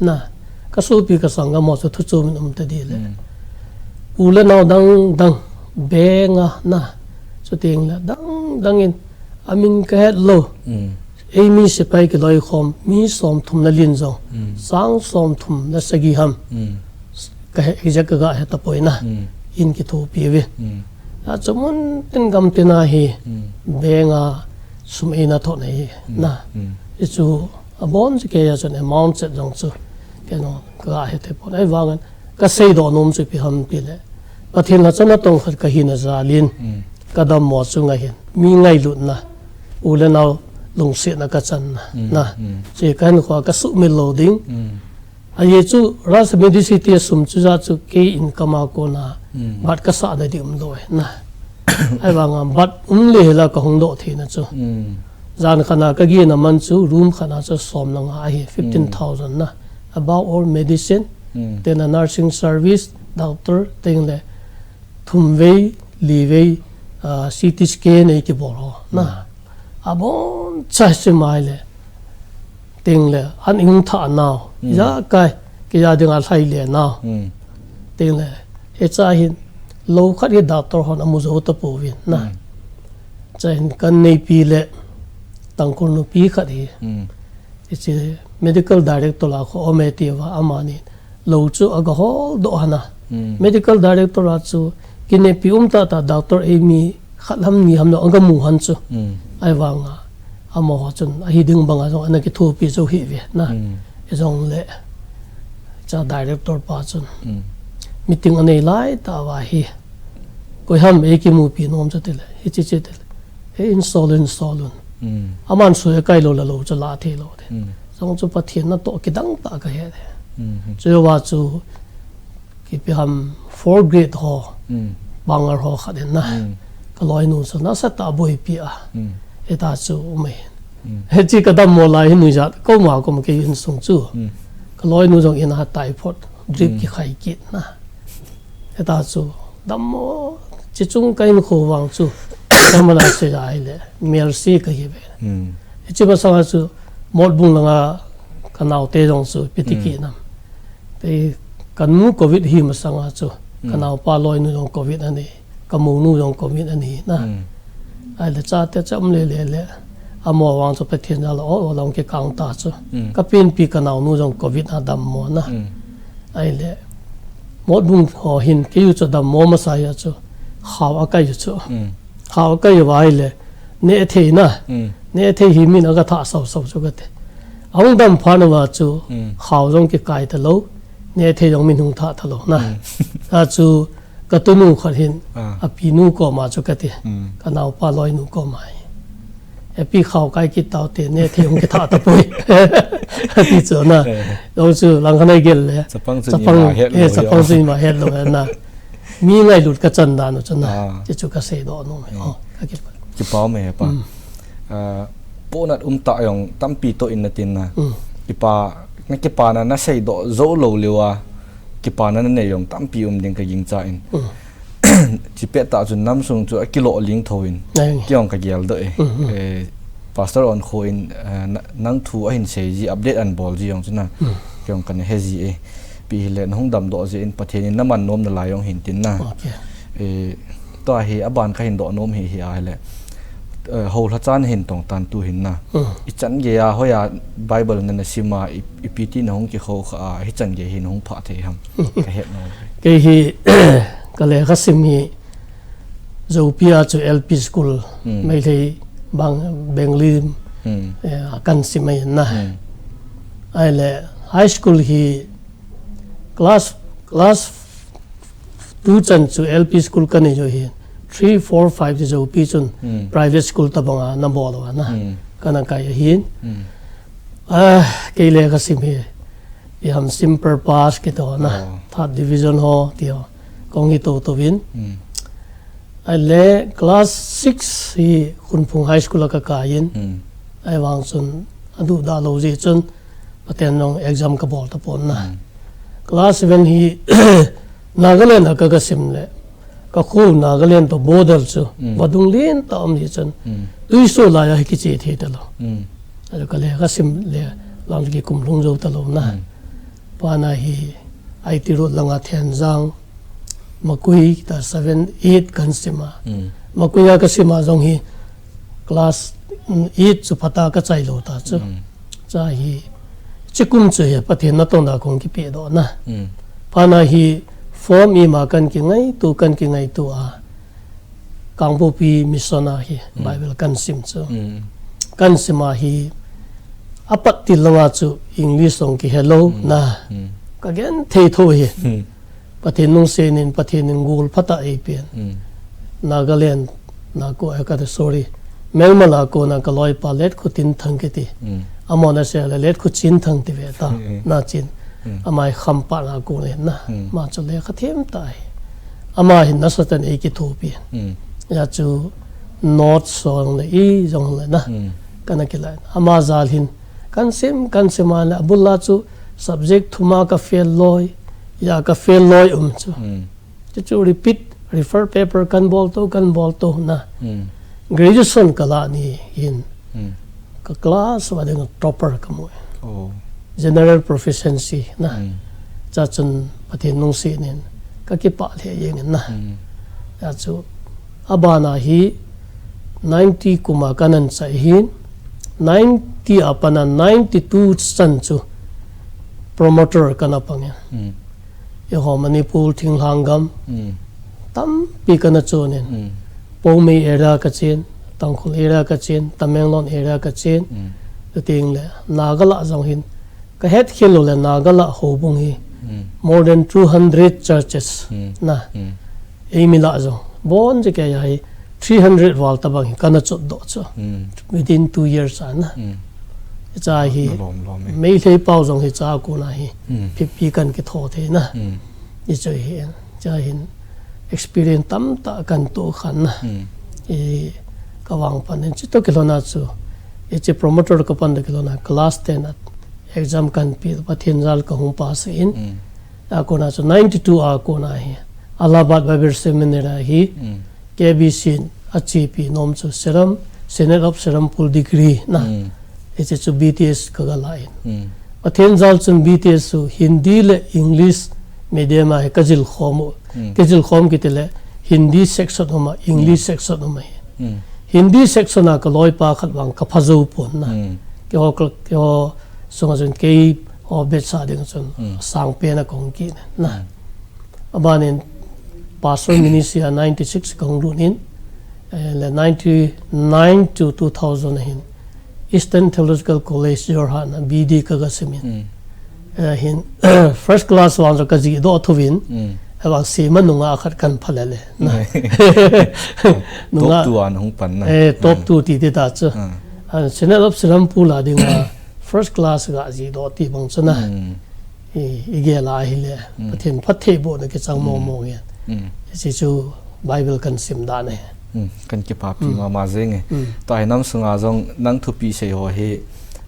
Na. Kasopi kasanggam ho chu thu chom in um tadih le. U le nao dang dang, bank a na. Chuteng le dang dang in, amin kahet lou. Eimi sepai kiloikhom, mi somthum le li in jong, sang somthum le sagi ham. Kahe, exact kagahe tapoi na. In kithopi uve. Achu mun tin gam tin a hi, bank a sum eina thoh na hi na. Hichu abon chu kei a chun amount chet jong chu, kei jong kagahe tapon. Ahivangin, kaseidoh nom chu ipi ham tile, Pathen lhacha natong khat kahina jal in, kadammo chu ngaiyin, mi ngailutna, u le nao lungsetna kachanna, na. Chu kahinkho a kasuhmil lou ding. Ajeh chu Raj Medicity a sum chu jat chu kei income a kona, bat kasahna ding umlou e, na. Ahivanga bat um le hela kahung doh theina chu. Jan khat a kagena man chu, room khat a chu som le nga ahi, fifteen thousand na. Above all medicine, teng le nursing service, doctor, teng le thum vei, li vei, ah, C T scan eikibol ho, na. Abon chai chu mai le. Teng le, an ihung thah nau. Ijakai, kei a dinga lhai le nau. Teng le, hicha hin, lou khat hi doctor hon amu jou tapouvin, na. Cha hin kaneipi le, Tangkhul nupi khat hi. Hiche medical director a kho ome tia, amani lou chu aga holdoh hana. Medical director a chu kinepi um tahtah doctor eimi khat ham ni ham lou aga mu hon chu. Ahivanga amaho chun ahi ding banga jong ana kithopi jou hih uve na. Hijongle cha director pa chun meeting anei lai tah uva hi, koi ham eikimupi nom chu tile, hiche che tile, he insol in sol un. Aman sui akai lou le lou chu la thei lou te. Jong chu Pathen natoh kidang tah kahe te. Chujouva chu kipi ham four grade ho, Bangalore ho khat in na. Kaloinu chu nasatah a boipi a. Hita chu um ahin. Hichi ka dammo lai hin nuijat, koima koima kei insung chu. Ka loinu jong in a typhoid, drip kikhai kit na. Hita chu dammo, chi chung ka in kho vang chu. Ka mana se ja ai le, Mercy ka hi ve. Hichi masanga chu, Motbung langa ka naote jong chu, piti kit nam. Te ka nu covid hi masanga chu, ka naopa loinu jong covid ani, ka mounu jong covid ani na. Ai le chate cham le le le. Amo vang chu Pathen jal o, o long kikang ta chu. Ka penpi ka naonu jong covid a dammo na. Ai le Motbung ho hin keiu chu dammo masa a chu. Khao a kai chu. Khao a kai va ai le. Ne thei na. Ne thei hi min a ka tha sau sau chu ka te. Ahung dam pha na va chu. Khao jong kikai ta lo. Ne thei jong min hung tha ta lo na. A chu ka tunu khat hin. A pinu koma chu ka te. Ka naopa loinu koma hi. Epi khao kai kit tau te ne thei hung kitha ta poi. Ti chu na. Lo chu lang khanai gel le. Chapang chu ni ma het lo eh, chapang chu ni ma het lo na. Mi ngailut ka chan dan u chu na. Ti chu ka sei do no. Oh, ka kit. Kipa me pa. Ponat um ta jong tampi to in na tin na. Kipa, na kipa na na sei do zo lo liwa. Kipa na na nei jong tampi um ding ka ging cha in. Chi pet ta chun nam sung chu a kilo ling tho in. Kiong ka gel do e. Pastor on kho in nang thu a hin sei ji update an bol ji jong chu na. Kiong ka ne he ji e. Pi hi le na hung dam do ji in Pathen in na man nom na lai jong hin tin na. Tua hi a ban ka hin do nom hi hi a hi le. Ho hla chan hin tong tan tu hin na. I chan ge a hoi a Bible na na sim a i pi ti na hung ki kho kha a hi chan ge hin hung pha thei ham. Ka het no. Kei hi ka le ka sim hi Zopi a chu L P school mai thei bang Bengli a kan sim mai na. Ai le high school hi class class Tu chan chu L P school ka nei jo hi three, four, five ti jo pi chun private school ta banga na bol a na ka na kai a hin. Ah, kei le ka sim hi i ham simple pass ki to na third division ho ti ho kong hi to to vin. Ai le class six hi Khunphung High School a ka kai in. Ai vang chun a du da lo ji chun Pathen nong exam ka bol ta pon na. Class seven hi Nagaland a ka ka sim le ka khu Nagaland to border chu vadung lin ta om hi chan tui so la ya hi ki che the ta lo. Ajo ka le ka sim le lang ki kum lung jo ta lo na. Pa na hi I T road langa Thenjang Makui ta seven eight kan sim a. Makui a ka sim a jong hi class eight chu phata ka chai lo ta chu. Cha hi chikum chu hi Pathen na tong da kong ki pe do na. Pana hi form i ma kan ki ngai tu kan ki ngai tu a. Kangpokpi mission a hi Bible kan sim chu. Kan sim a hi apat ti langa chu English ong ki hello na. Ka gen thei tho hi. Pathen nung se nin Pathen nin gul phata ei pian. Nagaland na ko a ka sorry. Melmala ko na ka loi pa let khu tin thang ke ti. Amo na se le let khu chin thang ti ve ta. Na chin. Amai kham pa na ko le na. Ma chu le kha them ta hi. Ama hin na satan ei ki thu pi. Ya chu not song le i jong le na. Ka na ki la. Ama jal hin kan sim kan sim a le abul la chu subject thuma ka fail loi. Ya ka fail loi um chu. Chu chu repeat, refer paper kan bol to, kan bol to na. Graduation ka la ni hin ka class wa ding topper ka mu. General proficiency na. Cha chun Pathen nung se nin ka ki pa le yeng na. Ya chu abana hi ninety kuma ka nan cha hin ninety a pana ninety two chan chu promoter ka na pang ya. Eiho Manipur thinglhang gam tampi ka na chon in. Poumai area ka chen, Tangkhul area ka chen, Tamenglong area ka chen. Tuting le Nagala jong hin ka het khel lo le Nagala houbung hi more than two hundred churches na. Ei mi la jong bon je ke ya hi three hundred val ta bang hi ka na chot do chu. Within two years a na. Cha hi Meitei pau jong hi cha ko na hi. Pipi kan ki tho the na. I chu hi cha hin experience tam ta kan to khan na. I kavang pan in, chutoh kilhona chu, hiche promoter kapan toh kilhona class ten a exam kahin pe, Pathen jal kahung pass in. Mm. Akona chu ninety-two akona hi Allahabad Bible Seminary a hi, Mm. K B C in achepi nom chu Seram, Synod of Serampore degree na. Mm. Hiche chu B T S kaga la in. Mm. Pathen jal chun B T S chu Hindi le English medium a hi kajil khom u. Mm. Kajil khom kiti le Hindi section um a, English Mm. section um ahi. Mm. Hindi section a kaloipa khat vang kapha jou pon na. Mm. Keiho ka, keiho sunga chun keiho batch a ding chun Mm. asangpen a kahung kit na. Mm. Abanin Pastor Ministry a ninety-six kahung lut in, eh, le ninety-nine to two thousand a hin Eastern Theological College Jorhat na B D kaga sim in. Mm. Eh, hin first class vang chu kajih doh thou vin, Mm. eh, vang sema nungah khat kahin pha le le. Na. Mm. Nungah, Top two a nahung pan na. Eh, top Mm. two ti ti ta chu. Mm. Ah, Synod of Serampore a dinga first class ga jih doh ti bang chu na. Mm. I, igel a ahile, Mm. Pathen phattheibohna kichang Mm. mong mong e. Mm. Hiche chu Bible kahin sim dan ahi. Mm. Kahin kipah pi Mm. mama jeng e. Mm. Tua hi nam sunga jong nang thupi sei ho hi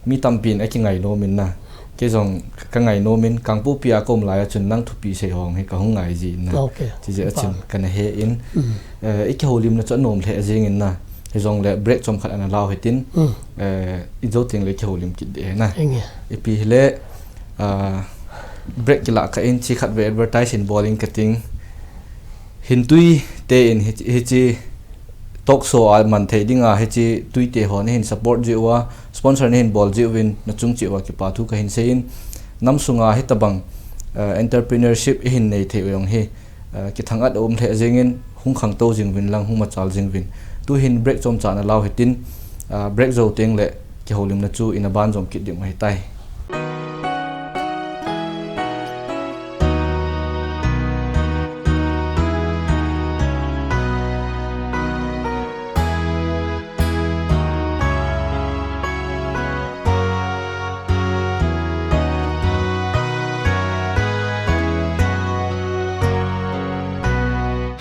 mi tampin akingai nom in na. Kei jong kangai nom in Kangpokpi a kaum lai a chun nang thupi sei ho hi kahung ngai ji in na. Ok. Hiche jeh a Kipah. chun kana he in. Mm. Eh, ikihoulimna chu anom lheh jeng in na. Hijongle break chomkhat ana lau hitin. Mm. Eh, ijou teng le ikihoulim kit ding ahi na. Enge. Ipi hile, ah, break kilah kah in, chikhat vei advertise in bol inge kati. Hintui te in hi, hiche talk show a man thei dinga, hiche tuite ho nahin support jiu a, sponsor nahin bol jiu vin, nachung cheh uva kipa thu kahin sei in, nam sunga hitabang, eh, entrepreneurship ihin nei thei u jong hi, eh, kithang-at aum lheh jeng in, hung khangtou jing vin lang, hung machal jing vin. Tuhin break chomcha ana lau hitin, eh, break jou teng le, kihoulimna chu ina banjom kit ding u ahitai.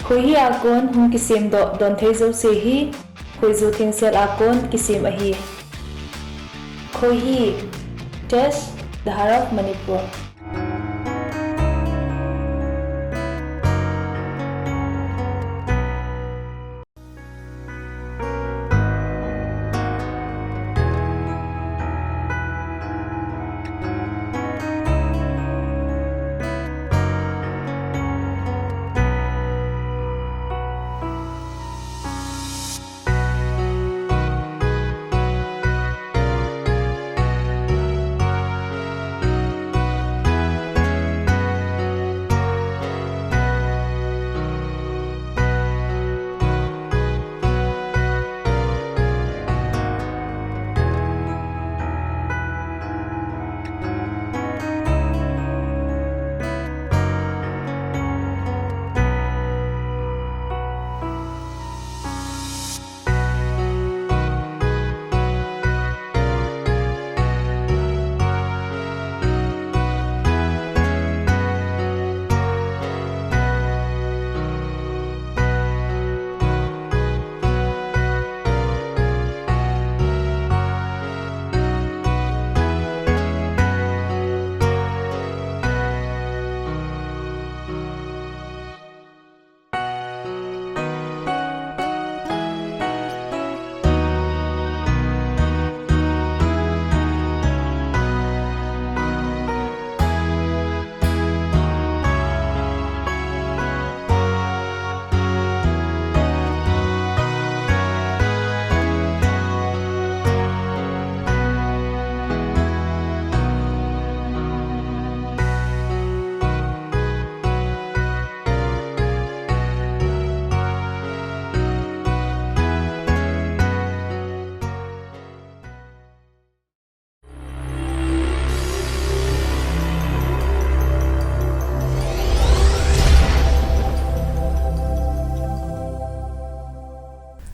Khoihi a kon hung kisem doh don thei jouse hi, Khoiju Thengsel a kon kisem ahi. Khoihi, Tesh, The Heart of Manipur.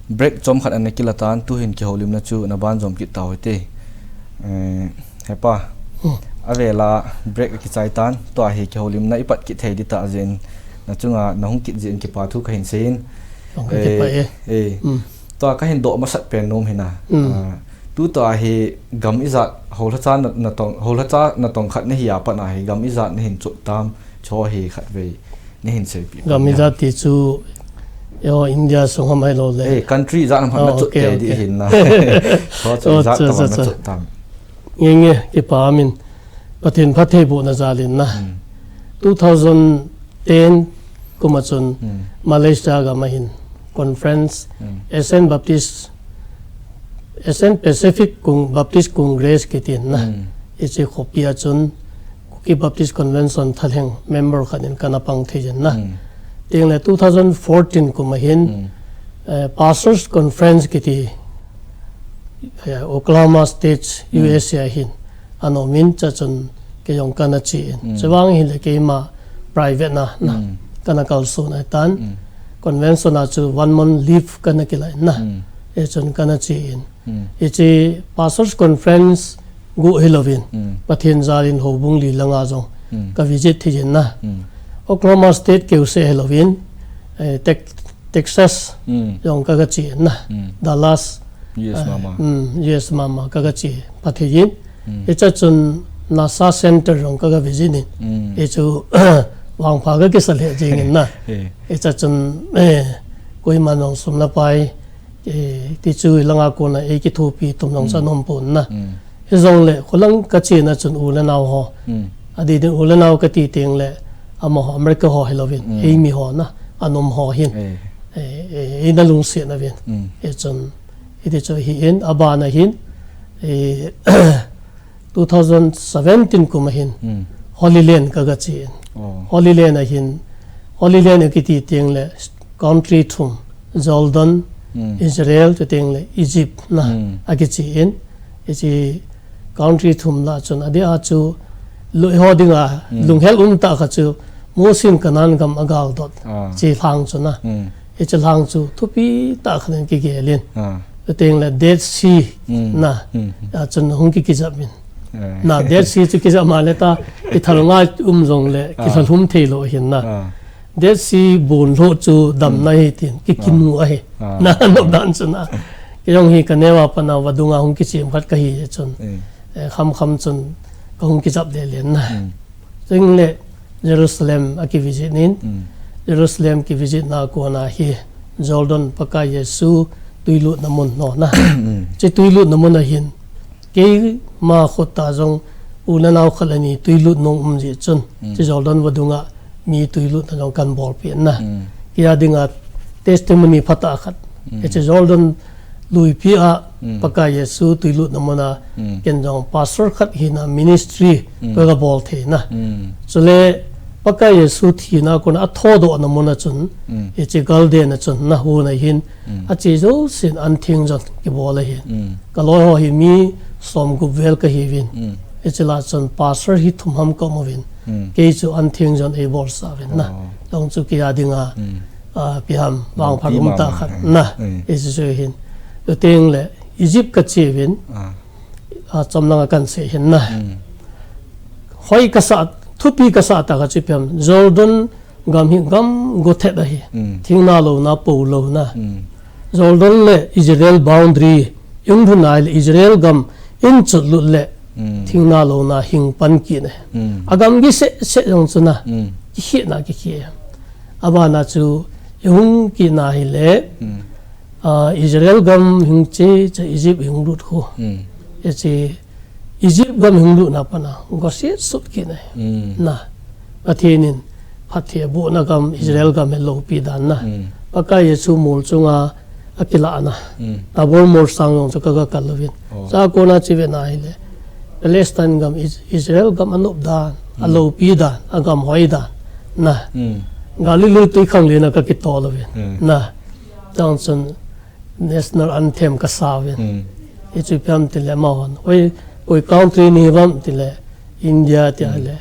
Break chomkhat ana kila tan, tuhin kihoulimna chu na banjom kit tau hite. Eh, hepa, Hmm. Avela break akichai tan, tua hi kihoulimna ipat kit thei ding tah jeh in, na chunga na hung kit jeh in kipa thu kahin sei in. Hung kit Eh, pa e. eh. Hmm. Tua kahin doh masat pen nom hina. Hmm. Ah, tutua hi gam ijat, houlacha na, natong, houlacha natong khat nahi apat na hi gam ijat nahin chot tam, chu hi khatvei nahin seipeh. Gam ijat ti chu, eiho India sung ham ahilouleh. Eh, country ijat ham, oh, nachot okay, kei di okay. Hinna. Chu chu ijat tobang nachot tam. Nge nge, kipa min. Pathen phattheibohna jal in na. Hmm. Two thousand ten kum a chun, hmm, Malaysia gam a hin conference, hmm, Asian Baptist, Asian Pacific Cong-, Baptist Congress kiti na. Hmm. Hiche khopi a chun Kuki Baptist Convention thalheng member khat in kana pang thei in na. Hmm. Tengle two thousand fourteen kum a hin, hmm, eh, Pastors Conference kiti, eh, Oklahoma State, hmm, U S A hin ana um in, chuchun kei jong kana che in. Hmm. Chuvang hile keima private na, na, hmm, kana kalson ahitan. Hmm. Convention a chu one month leave kana kila in na. Hmm. Hichun kana che in. Hmm. Hiche Pastors Conference gu hilouvin, hmm, Pathen jal in houbung li langa jong, hmm, ka visit thei in na. Hmm. Oklahoma State keu seh hilouvin, eh, Tex-, Texas, hmm, jong ka, ka che in na. Hmm. Dallas, U S, eh, mama. Hmm, U S mama ka, ka che pha thei in. Hmm. Hiche chun NASA Center jong ka, ka visit in. Hmm. Hichu vangpha ka kisa lheh jing in na. Eh. Hiche chun, eh, koiman jong sum le pai, eh, ti chu langa kona ei kithopi tum jong, hmm, cha nom pon na. Hmm. Hijongle, kholang ka chena chun u le nao ho. Hmm. Adeh din u le nao kati tengle, amaho, America ho hilouvin, hmm, eimi ho na, ana um ho hin. Eh. Eh, eh, eina lungset nauvin. Hmm. Hichun, hiti chu hi in, abana hin, eh, two thousand seventeen kum a hin, hmm, Holy Land ka, ka che in. Oh. Holy Land a hin, Holy Land akiti tengle country thum, Jordan, hmm, Israel, chutengle Egypt na, hmm, akiche in. Hiche country thum lah chun adeh a chu lu-, eiho dinga, hmm, lunghel um tah khat chu Mosi in Canaan gam agal dot, ah, hiche lhang chu na. Hmm. Hiche lhang chu thupi tah khat in kigel in. Ah. Chutengle Dead Sea, hmm, na. Hmm. A chun hung ki, kijap in. Eh. Na Dead Sea chu kijap ma le ta, kithal ngai um jongle, ah, kithal hum thei lou hin na. Ah. Dead Sea bun lhoh chu damna, hmm, hi tin, ki, ah, kimu ahi. Ah. Na nop dan chu na. Kei jong hi ka neo a pat na vadung a hung kichem khat kahi chun. Hmm. Eh, kham kham chun ka hung kijap le len na. Hmm. Chutengle Jerusalem aki visit in, hmm, Jerusalem ki visit na kona hi Jordan Pakai Jesu tuilutna mun ho na. Hmm. Hiche tuilutna mun a hin keima khut tah jong u le nao khat le ni tuilut nom um jeh chun, hmm, hiche Jordan vadung a mi tuilutna jong kan bolpeh in na. Hmm. Kei a dinga testimony phatah khat. Hmm. Hiche Jordan luipi a, hmm, Pakai Jesu tuilutna mun a, hmm, ken jong pastor khat hina ministry, hmm, ka, ka bol thei na. Hmm. Chule Pakai Jesu thina kona athodohna mun a chun, hmm, hiche Jordan a chun na hun a hin, hmm, ache jousen an theng jon kibol ahi. Hmm. Ka loi ho hi mi som gup vel kahiuvin. Hmm. Hiche lah chun pastor hi thum ham ka um uvin. Hmm. Kei chu an theng jon eibolsah uvin na. Oh. Jong chu kei a dinga, hmm, ah, ipi ham, vangphat um tah khat na. Hmm. Hiche chu hin. Chutengle Egypt ka che uvin. Ah. Ah, chomlanga kan sei hin na. Hmm. Hoi kasa, thupi kasa tah khat chu ipi ham, Jordan gam hi gam gothet ahi. Hmm. Thingna louna, pou louna. Hmm. Jordan le Israel boundary, i hung lhun a le Israel gam in chotlut le, hmm, thingna louna hing pan kit ahi. Hmm. Agam giseh seh jong chu na, hmm, kikhetna kikhe. Abana chu i hung kit na hile, hmm, ah, Israel gam hung che, che Egypt hung lut khu. Hmm. Hiche Egypt gam hung lutna pat na, gotset sut kit ahi. Hmm. Na, Pathen in phatthei abohna gam, Israel gam hi loupi dan na. Hmm. Pakai Jesu mol chunga akilah na. Hmm. Tabor mol sang jong chu ka, ka kal uvin. Oh. Chua kona che ve na hile, Palestine gam, Is-, Israel gam anop dan, hmm, aloupi dan, agam hoi dan. Na. Hmm. Galilee twikhanglen a ka kitol uvin. Hmm. Na. Chua chun, national anthem ka sa uvin. Hmm. Hichu ipi ham tile amahon, "Oi, koi country nahi uvem?" tile, "India," tia, hmm, le,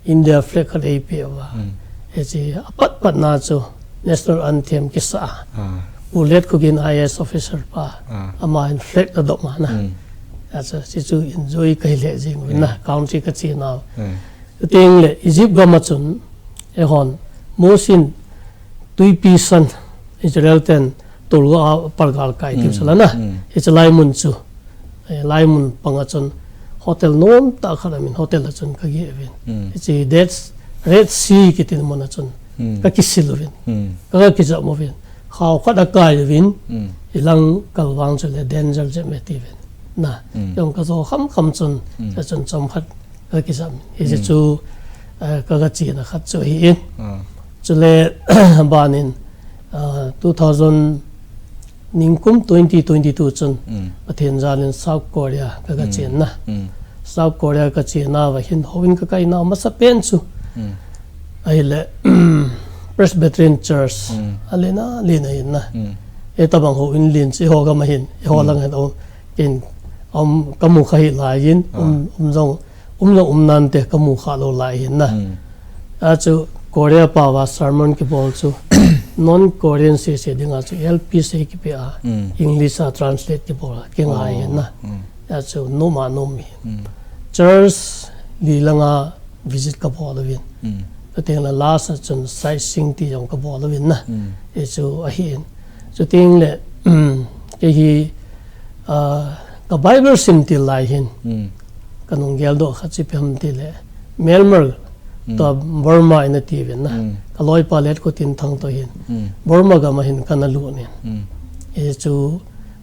India flag khat eipeh uva. Hmm. Hiche apat pat na chu national anthem kisa. Ah. U Letkhogen I A S officer pa. Ah. Aman flag adop ma na. Hmm. Achu, hichu enjoy kahi lheh jing uvin na, hmm, country ka che nau. Hmm. Chutengle Egypt gam a chun, eihon, Mosi in twipi san, Israel ten Tolga a palgal kai tiu sala na. Hiche lai mun chu. Eh, lai mun panga chun hotel nom tah khat a min hotel a chun ka geh uvin. Hiche Dead, Red Sea kiti mun a chun ka kisil uvin. Ka, ka kijam uvin. Khao khat a kai uvin. Ilang kalvang chu le danger jep e tiuvin. Na. Jong ka jo kham kham chun, ka chun chom khat ka kijam. Hiche chu, eh, ka, ka chena khat chu ahi in. Chule, banin, ah, two thousand ningkum twenty twenty-two chun, Pathen jalin South Korea ka, ka chenna. South Korea ka chena va hin houin ka kaina masa pen chu. Ahile, Presbyterian Church, a lena, lena hinna. Hitabang houin len chu eiho gam a hin, eiho lang hin, um, ken, um, ka mu kha hi lai in, um, um jong, um jong um nante ka mu kha lou lai hinna. Achu Korea pao va sermon kibol chu non Korean sese dinga chu L P sei kipe a, English a translate kibol a, kingai hinna. Achu nom a nom hin. Church li langa visit ka bol uvin. Chuteng le last a chun sightseeing ti jong ka bol uvin na. Hichu ahi in. Chuteng le, kei hi, ah, ka Bible sim til lai hin. Ka nung geldoh khat chu ipi ham tile, Myanmar, tua Burma ina tiuvin na. Ka loipa Letkhotin Thang toh hin. Burma gam a hin kana lut in. Hichu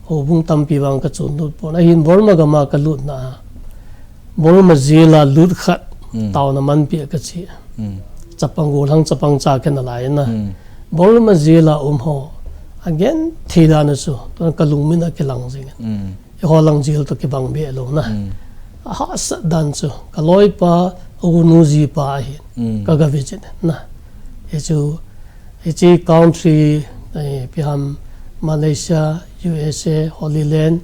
houbung tampi vang ka chon lut pon. Ahin Burma gam a ka lutna a Burma jail a lut khat, taona manpi a ka che. Chapang gollhang chapang cha kena lai na. Burma jail a um ho, agenthei dan a chu, tun ka lungmin a kilang jing in. Eiho lang jail toh kibang be lou na. Ahahsat dan chu, ka loipa, a unu jipa ahi, ka ga visit na. Hichu, hiche country, eh, ipi ham Malaysia, U S A, Holy Land,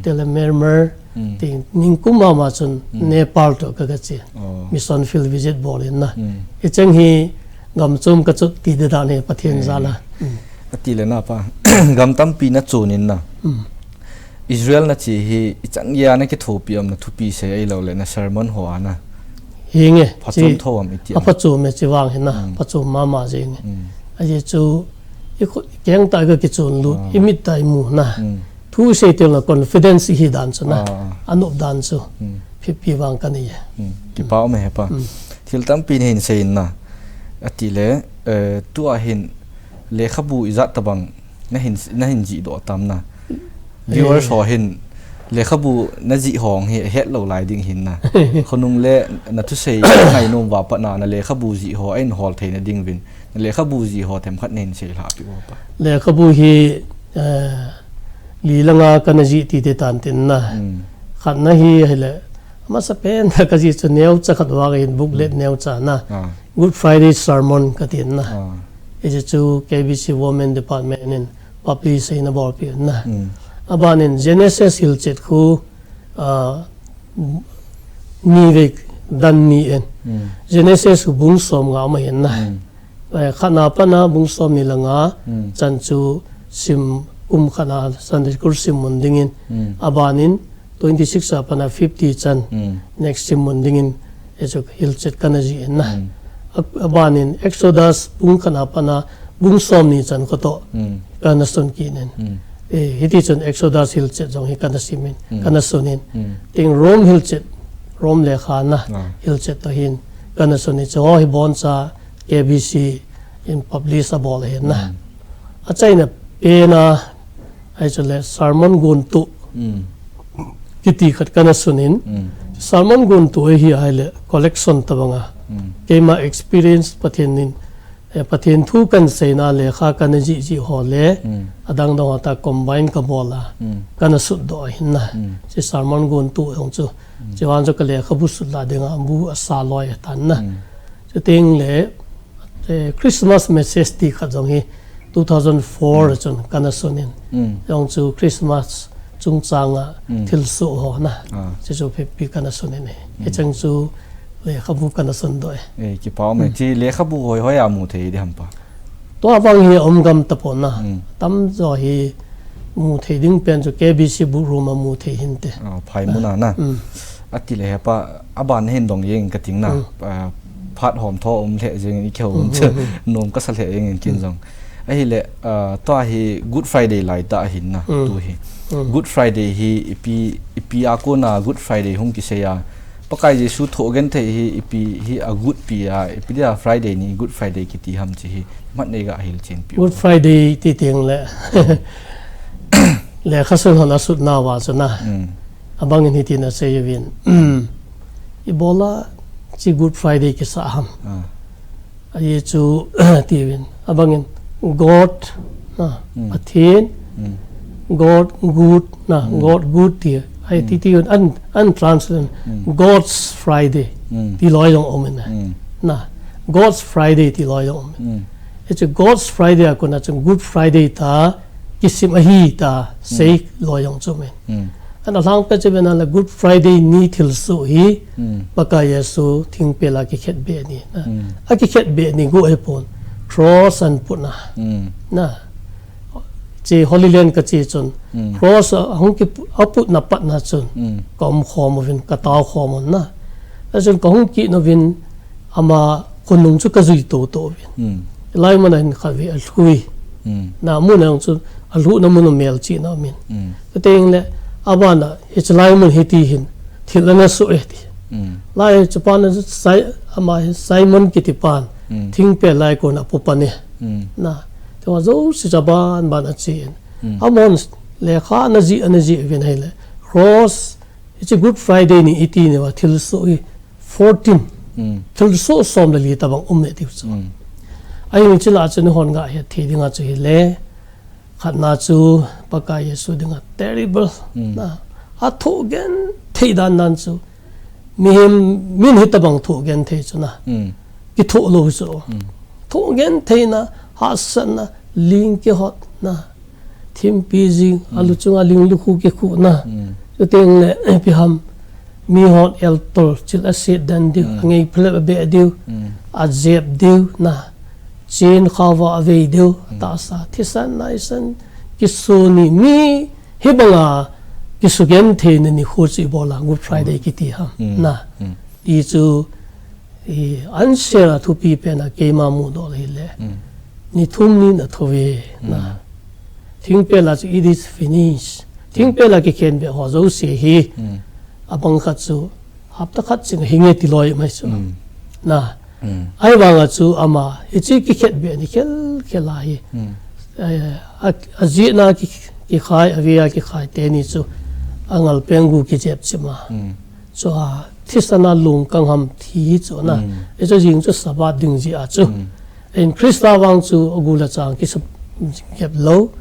tele Myanmar, ti ningkum mama chun Nepal toh ka, ka che. Mission field visit bol in na. Hicheng hi gam chom ka chot ti di dan hi Pathen jal a. Atile na pa, gam tampi na chon in na. Israel na che hi ichan geiya na kithopi am, na thupi sei ahilou le na sermon ho a na. Hinge, phachom tho am iti am. Aphachom e, chevang hi na, phachom mama jeng e. Ahi chu, i khu, keng tah ka kichon lut, i mit tah i mu na. Thu sei teng le confidence hi dan chu na. Anop dan chu. Phipi vang ka nei e. Kipa um e hepa. Thil tampi na hin sei in na. Atile, eh, tua hin lekhabu ijat tabang na hin, na hin jih doh tam na. Viewers ho hin lekhabu na jih ho hi het lou lai ding hin na. Khonung le na thusei ngainom uva pat na, na lekhabu jih ho ahin hol theina ding uvin. Na lekhabu jih ho themkhat na hin sei lha pi uva pa. Lekhabu hi, eh, li langa kana jih tite tan tin na. Khatna hi ahile, amasa pen ka jih chu neocha khat vang hin booklet neocha na. Good Friday Sermon ka tin na. Hiche chu K B C Women Department in publish eina bolpi na. Aban in Genesis hilchet khu, ah, ni vei dan ni in. Genesis khu bung som nga um ahin na. Eh, khatna pat na bung som ni le nga chan chu sim, kum khatna Sunday school sim mun dingin. Aban in twenty six a pat na fifty chan next sim mun dingin, hichu hilchet kana jih in na. A, aban in Exodus bung khatna pat na bung som ni chan khu toh kana sun kit in. Eh, hiti chun Exodus hilchet jong hi kana sim in, kana sun in. Tin Rome hilchet, Rome lekha na hilchet toh hin kana sun in. Chu ho hi boncha K B C in publish abol ahin na. Achaina pen a, ahi chule sermon gontoh kiti khat kana sun in. Sermon gontoh hi ahile collection tabang a. Keima experience Pathen in, eh, Pathen thu kana seina lekha kana jih jih ho le, adang dang ho ta combine ka bol a, kana sut doh ahin na. Hiche sermon gontoh jong chu. Hiche vang chu ka lekhabu sut la dinga bu asa loi tan na. Chuteng le, eh, Christmas message ti khat jong hi two thousand four chun kana sun in. Jong chu Christmas chungchang a thilsoh ho na. Hiche chu phipi kana sun in e. Hicheng chu lekhabu kana sun doh e. Eh, kipa um e. Hiche lekhabu hoi hoi a mu thei di ham pa. Tua vang hi um gam tapon na. Tamjo hi mu thei ding pen chu K B C book room a mu thei hinte. Ah, phai mun a na. Atile hepa, aban hin dong jeng ka ting na. Ah, phat hom tho um lheh jeng in i kihou um chu. Nom kasa lheh jeng in kin jong. Ahile, ah, tua hi Good Friday lai ta ahin na, Mm. tu hi. Mm. Good Friday hi ipi, ipi a kona Good Friday hung kisei a. Pakai Jesu thoh genthei hi ipi hi a good pi a, ipi dia Friday ni Good Friday kiti ham chi hi. Mat nei ga hil chin pi. Good Friday ti teng le. Le khasun hon asut na wa chu na. Mm. Abang in hiti na sei vin. Ibola chi Good Friday kisa ham. Ah. Ahi chu, tiuvin. Abangin, God, na, Mm. Pathen, Mm. God good, na, Mm. God good ti. Ai, Mm. ti, ti, un, un, untranslated. Mm. God's Friday. Mm. Ti loi jong um in na. Mm. Na, God's Friday ti loi jong um in. Mm. Ahi chu God's Friday a kona chu Good Friday ta, kisim ahi ta, sei Mm. loi jong chu um in. Mm. Ana lhang pet chu vena le Good Friday ni thilsoh hi, Mm. Pakai Jesu thingpel a kikhetbeh ni. Na. Mm. A kikhetbeh ni gu ahipon. Cross an put na. Mm. Na. Chi Holy Land ka chi chun. Mm. Cross a hung ki pu-, a put na pat na chun. Mm. Ka um khom uvin, ka tao khom un na. A chun ka hung kit na uvin ama khonung chu ka jui to to uvin. Mm. Lai mun a hin kha ve a lhui. Mm. Na mun a chu a lhu na mun a mel chi na min. Mm. Ka teng le abana hi chu lai mun hi ti hin thil ana su e ti. Mm. Lai chu pan a sai ama hi Simon kiti pan. Mm. Thingpel lai kona pu pan e. Mm. Na. Te wa zo si cha ban ban a chi in. Mm. Amon le kha na ji ana ji vin hai le. Cross Hiche Good Friday ni iti ni va thilsoh hi fourteen. Mm. Thilsoh som le li tabang um ne tiu chu. Mm. Ahin chila chu ni hon ga he thi dinga chu hile. Khatna chu Pakai Jesu dinga terrible. Mm. Na. A thoh genthei dan dan chu. Mihem min hi tabang thoh genthei chu na. Mm. Kithoh lou chu. Mm. Thoh genthei na, hahsatna, ling kihotna. Thimpi jing, Mm. alu chunga ling lukhu kikhuhna. Mm. Chuteng le, ipi ham, mihon eltol, chil aset den diu, Mm. angei phalep abeh diu, Mm. ajep diu, na. Chin khawa avei diu, Mm. tahsa, thisan, naisan, kisuni, mi, hibanga, kisugenthei na nikho chu ibola, Good Friday Mm. kiti ham, Mm. na. Mm. Ti chu, I, answer a thupi pen a keima mudoh le hile. Mm. Ni thum ni na thou ve na. Mm. Thingpel a chu it is finished. Thingpel a kikhenbeh ho jouse hi. Mm. Abang khat chu hapta khat ching hinge ti loi mai chu. Mm. Na. Mm. Ahivanga chu ama hiche kikhetbeh ni khel khel a hi. Mm. Eh, a, ajehna ki, kikhai, avea kikhai teni chu angal peng gu kijep chima. Mm. Chu a, thisan a lungkang ham thi hi chu na. Mm. Hichu jing chu Sabbath ding jeh a chu. Mm. In Christa vang chu agul achang kisa jing kep lou.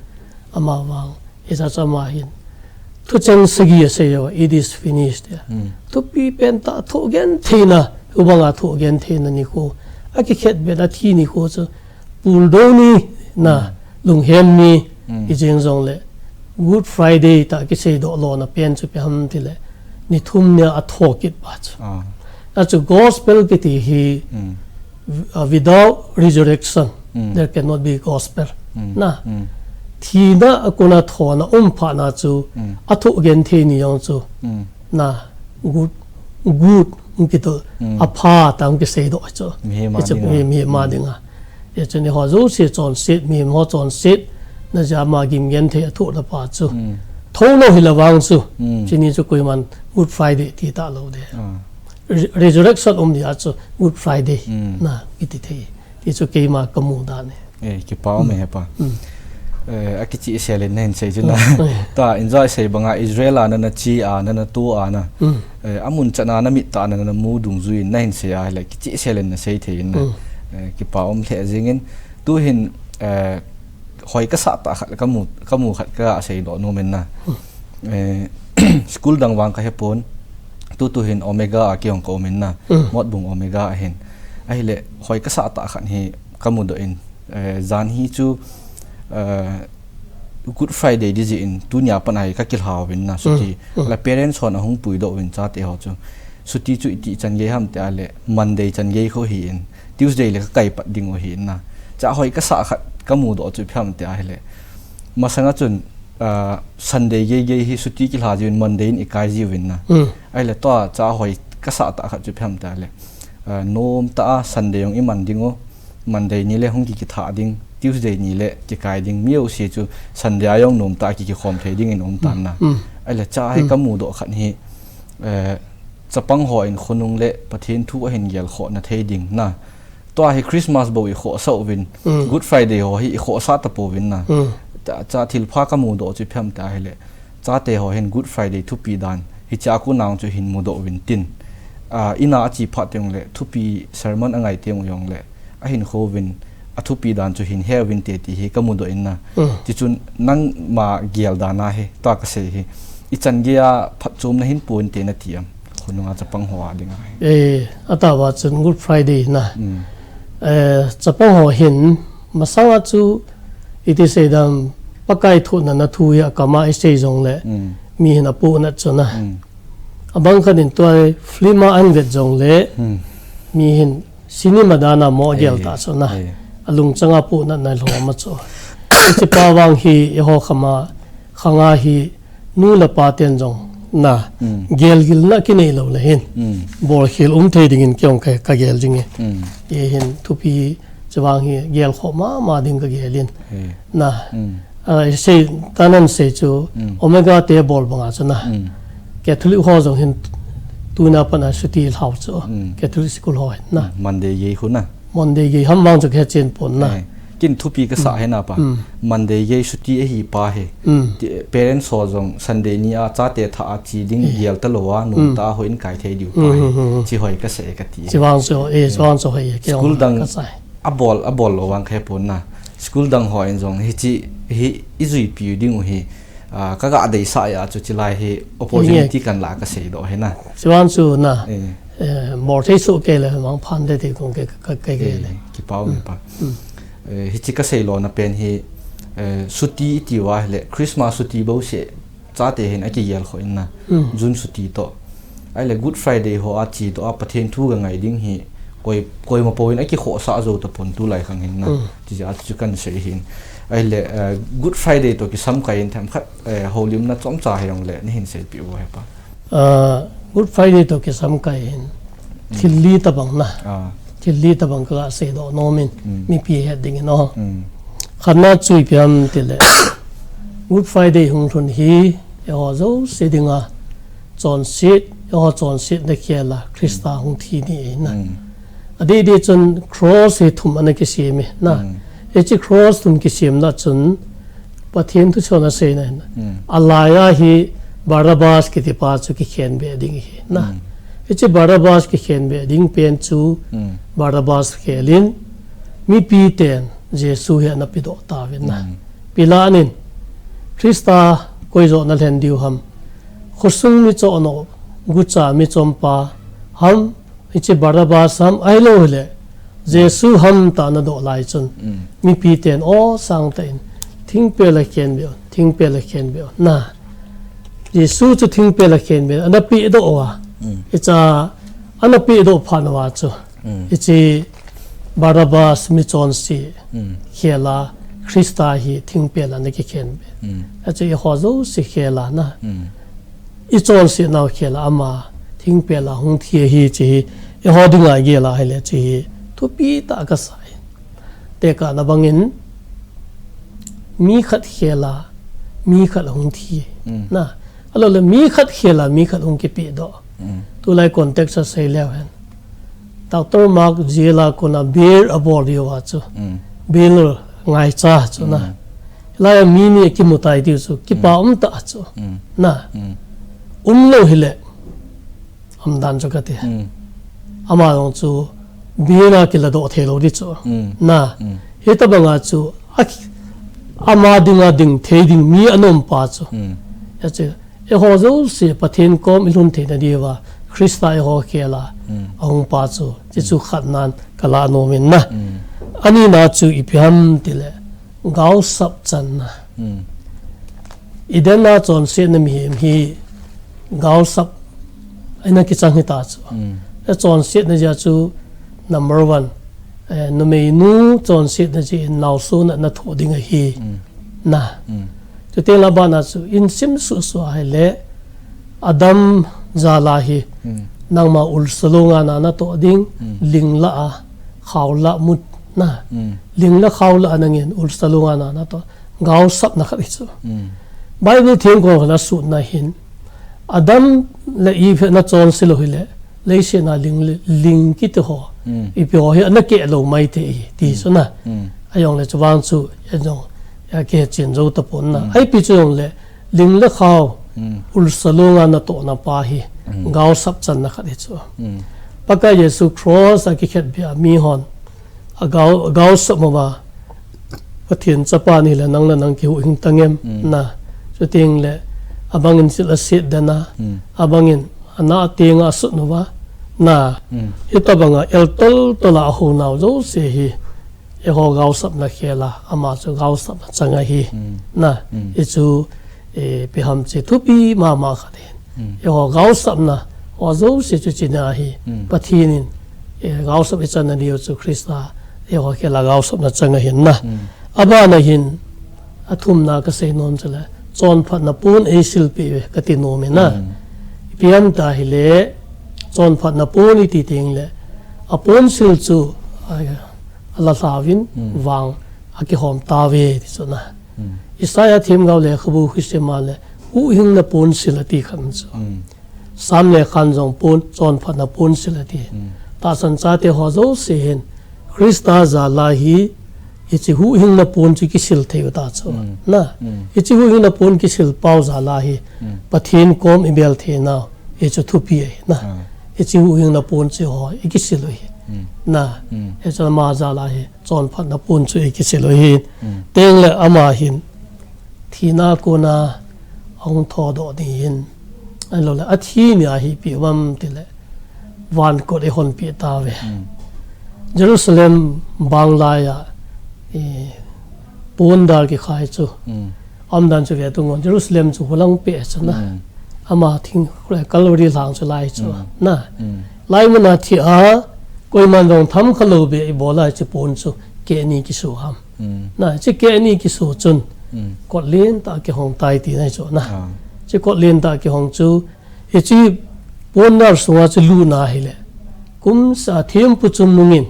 Ama vang. Hichu ama hin. Thucheng sagi asei uva, "It is finished," tia. Mm. Thupi pen tah thoh genthei na, hibanga thoh genthei na nikho. Akikhetbeh na thi nikho chu. Puldou ni na, Mm. lunghem ni, Mm. ijeng jongle, Good Friday tah kiseidoh lona pen chu ipi ham tile, ni thum nia athoh kit pa chu. Ah. Achu gospel kiti hi, Mm. uh, without resurrection, Mm. there cannot be gospel. Mm. Na, Mm. thina akona thohna um phat na chu, Mm. athoh genthei ni jong chu. Mm. Na, good, good, kiti, Mm. apha tah kiseidoh chu. Mihem a Hichu dinga. mi, mihem a Mm. dinga. Hichu ni ho jouse chonset, mihem ho chonset. Na jama gim genthei athoh na pa chu. Mm. Thou lou hile vang chu. Mm. Chuni chu koiman Good Friday ti talou de. Ah. Re-, resurrection um dia chu Good Friday. Mm. Na, kiti thei. Ti chu keima kamu dan e. Eh, kipa um e Mm. hepa. Mm. Eh, akichehsel in nahin sei chu na. Mm. Mm. Tua, injo sei banga Israel a nana che a, nana to a na. Mm. Eh, amun chan a namit tah a nana mu dungjui in nahin sei a hile, kichehsel in nasei thei in na. Mm. Eh, kipa um lheh jing in. Tuhin, eh, hoi kasah tah khat kamu, kamu khat kaseidoh nom in na. Mm. Eh, school dang vang kahepon. Tutu hin Omega a kei jong ka um in na. Mm. Motbung Omega a hin. Ahile, hoi kasah tah khat hi kamudoh in. Eh, jan hi chu, eh, Good Friday ding jeh in, tunia pat a hi kakilha uvin na, Mm, suti. Mm. La parents hon ahung puidoh uvin chate ho chu. Suti chu iti chan gei ham tia le, Monday chan gei kho hi in, Tuesday le kakai pat ding u hi in na. Cha hoi kasah khat kamudoh chu ipi ham tia hile. Masanga chun, ah, Sunday gei gei hi suti kilha jiuvin Monday in ikai jiuvin na. Mm. Ahile tua cha hoi kasah tah khat chu ipi ham tia le. Ah, nom tah a Sunday jong iman ding u. Monday ni le hung kikithah ding. Tuesday ni le kikai ding, mi jouse chu Sunday a jong nom tah a ki, kikhom thei dingin um tan na. Ahile cha hi kamu doh khat hi, eh, chapang hon khonung le Pathen thu ahin gelkhoh na thei ding na. Tua hi Christmas bou i khohsah uvin, Good Friday ho hi i khohsah tapouvin na. Cha, cha thilpha kamu doh chu ipi ham tia ahile, chate ho hin Good Friday thupi dan hichea kon a chu hin mudoh uvin tin. Ah, in a ache phat teng le, thupi sermon angai teng jongle, ahin khouvin, athupi dan chu hin he uvin te ti hi kamu doh in na. Tichun nangma gel dan a hi, tua kasei hi, ichan gei a phatchomna hin pon te nati am, khonung a chapang ho a ding a hi. Eh, atahva chun Good Friday na. Eh, chapang ho hin, masang a chu, iti sei dam, Pakai thohna na thu hi akam a isei jongle, mi hin apohnat chu na. Abang khat in tua film a ahin vet jongle, mi hin cinema dan a mo agel tah chu na. Alungchang a pohnat na lhom a chu. Hiche pa vang hi, eiho khang a, khang a hi, nu le pa ten jong na, gelgilna kinei lou le hin, bolkhel um thei dingin kei jong ka, kagel jing e. Hiche hin thupi chu vang hi gelkhoh mama ding kagel in. Na, ah, sei, tanan sei chu, Omega te bol banga chu na. Catholic ho jong hin tuna pat a chuti lhau chu. Catholic school ho hin na. Monday gei khu na. Monday gei ham vang chu kahe chen pon na. Kin thupi kasah hi na pa. Monday gei chuti ahi pa hi. Parents ho jong Sunday ni a chate thah a che ding gel talou a, nom tah a houin kai thei diu pa hi. Hiche hoi kasei kati. Hiche vang chu, eh, hiche vang chu hoi e, kei jong kasei. School dang abol, abol lou vang kahe pon na. School dang hon jong hiche hi ijuipi diu hi, ah, kaga deisah a chu chulai hi opportunity kanla kasei doh hi na. Hiche vang chu na. Eh, bol thei soh kei le mangpha te ti kong kei, ka, ka, kei le. Kipa um pa. Eh, hiche kasei lona pen hi, eh, chuti iti uva ahile, Christmas chuti bouseh, chate hin akigelkhoh in na. June chuti toh. Ahile Good Friday ho a che toh a Pathen thu kangai ding hi, koi, koima pou in akikhohsah jou tapon tulai khang hin na. Hiche a chu kahin sei hin. Ahile, eh, Good Friday toh kisamkai in themkhat, eh, houlimna chomcha hijongle, nahin seipeh uvo he pa. Ah, Good Friday toh kisamkai in. Thil li tabang na. Thil li tabang kaga seidoh nom in. Mipi het dingin o. Khatna chu ipi ham tile, Good Friday hung lhun hi, eiho jouse dinga, chonset, eiho chonsetna khel a, Christa hung thi ni ahi na. Adeh deh chun cross hi thum ana kisem e na. Hiche cross thum kisemna chun, Pathen thuchon asei na hin. Alai a hi Barabbas kiti pa chu kikhenbeh ding ahi na. Hiche Barabbas kikhenbeh ding pen chu Barabbas khel in mipi ten Jesu hi ana pedoh tauvin na. Pilat in, Christa koi joh nalhen diu ham. Khosung mi chohnoh, gucha mi chompa ham, hiche Barabbas ham, ahilou hile, Jesu ham tia ana doh lai chun, mipi ten aw sang tah in, thingpel a khenbeh un, thingpel a khenbeh un, na. Jesu chu thingpel a khenbeh, ana pedoh uva. Hiche, ana pedoh phat uva chu. Hiche Barabbas mi chonse khel a Christa hi thingpel a ana kikhenbeh. Hiche eiho jouse khel a na. I chonsetnau khel a ama thingpel a hung thi ahi hiche hi, eiho dinga gel a ahile hiche hi thupi tah kasa e. Tekahna bangin mi khat khel a mi khat ahung thi. Na, ahilou le mi khat khel a mi khat hung kipedoh. Tulai context a sei leu hen. Doctor Mark jail a kona bail abol diu va chu. Bail ngaicha chu na. Hilai a mi ni kimu tai diu chu, kipa um tah chu. Na. Umlou hile. Umdan chu kati. Ama jong chu bail a kiladoh thei lou di chu. Na. Hitabanga chu, a, ama dinga ding thei ding mi ana um pa chu. Hiche, eiho jouse Pathen kom i lhun theina diuva, Christa eiho khel a, ahung pa chu, hiche chu khatnan kalah nom in na. Anina chu ipi ham tile, gaosap channa. Eden a chonsetna mihem hi, gaosap, ana kichang hita chu. E chonsetna jeh chu, number one, eh, numeinu chonsetna jeh in naosen ana thoh ding ahi. Na. Chuteng le abana chu, in sim suhsuh ahile, Adam jal a hi, nangma ulsa longa na natoh ding, ling lah a, khao lah, mut, Na, ling le khao la anangin ulsa lunga na na to gaosapna khat hi chu. Bible theng kon khat a sutna hin Adam le Eve na chonse lou hile, leiset na ling le, ling kiti ho, ipi ho hi ana keh lou mai thei hi, ti chu na. Ajong le chuvang chu, ajong, a keh chen jou tapon na. Ipi chu jong le, ling le khao, ulsa lunga na tohna pa hi, gaosap channa khat hi chu. Pakai Jesu cross a kikhetbeh a mi hon, a gao, gaosap mama, Pathen chapa nile nang le nang kihuhhing tangem na. Chuteng le, abangin thil aset den a, abangin ana a tenga asut uva, na. Hitabanga el toltol a ahou nau jouse hi, eiho gaosapna khel a, ama chu gaosapna chang ahi, na. Hichu, eh, ipi ham chi thupi mama khat ahin. Eiho gaosapna, ho jouse chu china hi, Pathen in, eh, gaosap ichanna diu chu Christa, eiho khel a gaosapna chang ahin na. Abana hin, athumna kasei nom chu le, chonphatna pon eisilpeh uve kati nom in na. Ipi ham tahile, chonphatna pon iti teng le, aponsil chu, a, ala lhauvin, vang, akihom tauve, ti chu na. Isaiah themgao lekhabu hi sim a le, huhhingna ponsil ati khat chu. Sam lekhan jong pon, chonphatna ponsil ati. Tahsan chate ho jouse hin, Christa jal a hi, hiche huhhingna pon chu kisil thei u ta chu. Na, hiche huhhingna pon kisil pau jal a hi, Pathen kom ibel thei nau, hichu thupi ahi na. Hiche huhhingna pon chu ho, ikisil u hi. Na, hichu ama jal a hi, chonphatna pon chu ikisil u hi. Teng le ama hin, thina kona ahung thodoh ni hin, ahilou le, athi ni a hi ipi ham tile, van kot eihonpeh tauve. Jerusalem bang lai a, eh, pondal kikhai chu. Aumdan chu ve tung ngon, Jerusalem chu hulang peh chu na. Ama thing, Calvary lhang chu lai chu. Na. Lai mun a thi a, koiman jong tham kha lou beh ibol a hiche pon chu keh ni kiso ham. Na, hiche keh ni kiso chun, kot len tah kihong tai tina chu na. Hiche kot len tah kihong chu, hiche pondal sunga chu lut na hile, kum sa thempu chun nungin,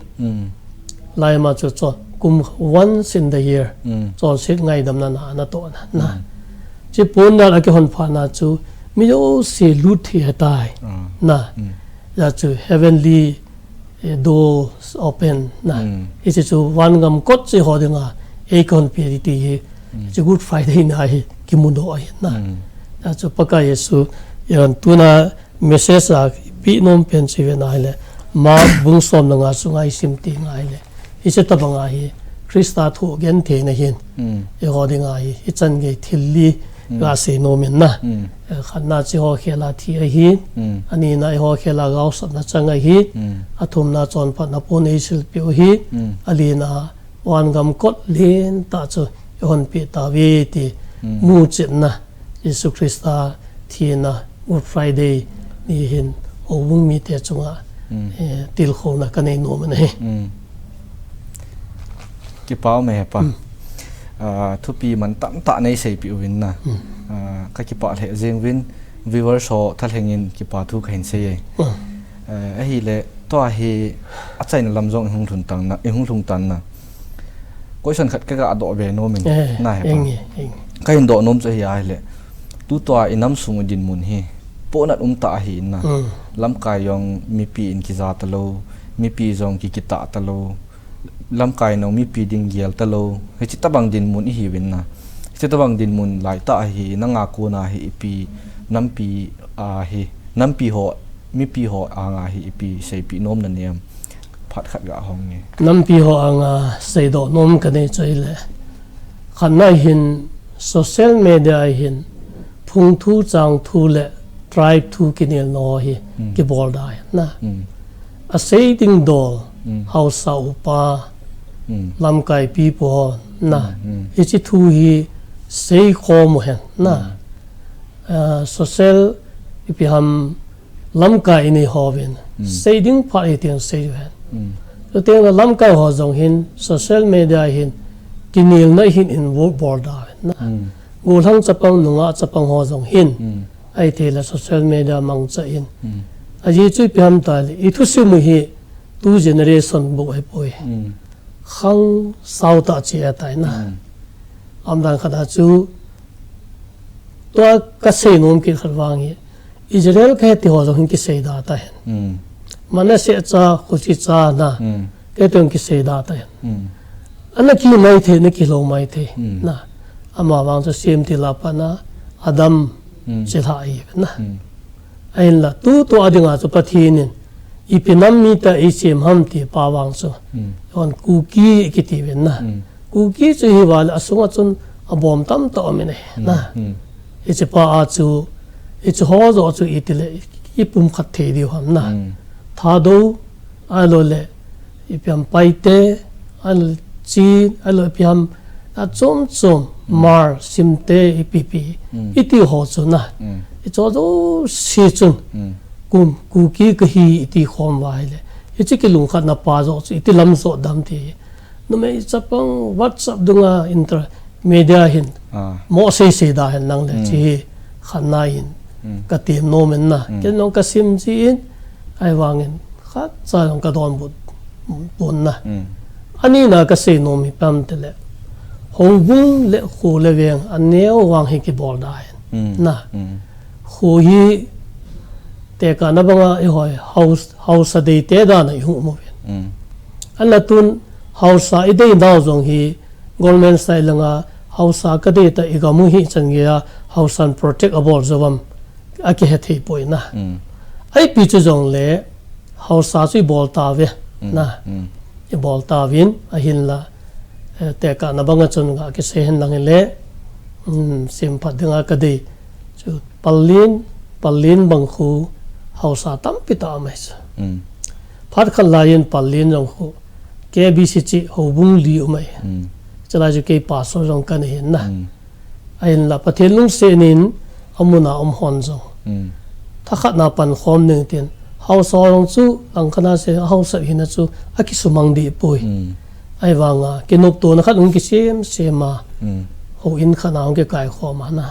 laima chu chon, kum once in the year, chonset ngaidamna na, na toh na, na. Hiche pondal akihon phat na chu, mi jouse lut thei ahitai. Na, hijeh chun heavenly, eh, doors open na. Hiche chu van gam kot chu eiho dinga, eikihonpeh ding ti hi, hiche Good Friday na hi kimudoh ahi na. Hijeh chun Pakai Jesu, eiho tuna message a peh nom pen chu ive na hile, Mark bung som le nga sunga isim teng ahile, hiche tobang a hi Christa thu gentheina hin, eiho dinga hi, ichan gei thil li gasei nom in na. Eh, khatna chu eiho khel a thi ahi, anina eiho khel a gaosapna chang ahi, athumna chonphatna pon eisilpeh u hi, alina van gam kot len tah chu eihonpeh tauve ti muchetna, Jesu Christa thina Good Friday ni hin houbung mite chunga, eh, tilkhouna kanei nom in ahi. Kipa um e hepa. Ah, thupi mantam tah neiseipeh uvin na. Ah, kakipah lheh jeng uvin, viewers ho thalheng in kipa thu kahin sei e. Eh, ahile, tua hi achaina lam jong ihung lhung tan na, ihung lhung tan na. Question khat kaga doh ve nom in, eh, na hepa. Kahin doh nom chu ahi ahile, tutua inam sung u dinmun hi pohnat um tah ahi na. Lamkai jong mipi in kija talou, mipi jong kikitah talou, lamkai nung mipi ding gel talou, hiche tobang dinmun ihiuvin na. Hiche tobang dinmun laitah ahi, nanga kona hi ipi, nampi, ah, hi, nampi ho, mipi ho anga hi ipi seipeh nom nanem, phat khat gahong e. Nampi ho anga seidoh nom kanei chu ahile, khatna hin social media hin phung thu, chang thu le tribe thu kinelna ho hi kibol da ahi na. Asei ding dol, haosa upa, lamkai pipu ho na. Hiche thu hi seikhom u hen na. Ah, social ipi ham lamkai inei hovin, sei ding phat iteng sei u hen. Chuteng le lamkai ho jong hin social media hin kinelna hin involve bol da hen na. Gollhang chapang, nungah chapang ho jong hin, ahithei le social media mangcha in. Ajeh chu ipi ham tile, ithusim u hi tu generation bou ahipoi. Khang sao ta chi e tai na. Amdan khat a chu tua ka sei nom kit khat vang hi Israel ka he ti ho jong hin kisei da ta hen. Manasseh cha, Kushi cha na. Ke tuang kisei da ta hen. Ana ki mai thei, na ki lo mai thei. Na. Ama vang chu sim ti la pa na Adam chi la i na. Ahin la, tu tu a dinga chu Pathen in, ipi nam mi ta i sim ham ti pa vang chu. Hon Kuki kiti ven na. Kuki chu hi vale a sunga chun a bom tam ta om in e na. Hiche pa a chu, hiche ho jo chu i ti le, i pum khat thei diu ham na. Thado, a lo le, ipi ham Paite, a lo le Chin, a lo ipi ham, a chom chom, Hmar, Simte, ipi pi, iti ho chu na. I cho jo si chun, kum, Kuki ka hi iti khom va hi le. Hiche kilungkhat na pa jo chu, iti lam jo dam ti. Numei chapang WhatsApp dunga inter media hin. Ah. Mo sei sei da hen lang le chi hi khan na in ka ti nom in na. Ken nong ka sim chi in ai vang in khat cha nong ka don but pon na. Ani na ka sei nom hi pam te le. Houbung le khu le veng a neo vang hi ki bol da hen. Na. Khu hi te ka na banga i hoi house, house a dei te da na i hu mo ven. Ala tun hausa i dei nau jong hi government side langa hausa ka dei ta i gamu hi chan gei a hausan protect a bol jo vam a ki he thei poi na. Ai pi chu jong le hausa chu i bol ta ve na. I bol ta vin a hin la, eh, te ka na banga chun ga ki se hen lang le, sim phat dinga ka dei. Chu Pallin, Pallin bang khu hausa tampi ta mai chu. Phat khat lai in Pallin jong khu K B C chi houbung li um ai. Chalai chu kei pastor jong ka ni hin na. Ahin la Pathen lungset in amuna um hon jong. Thakhat na pan khom ning tin hausa jong chu lang khat na se hausa hin na chu a ki sumang di poi. Ai vanga ki nop to na khat ung ki sem sem a. Hou in khat na ung ki kai khom a na.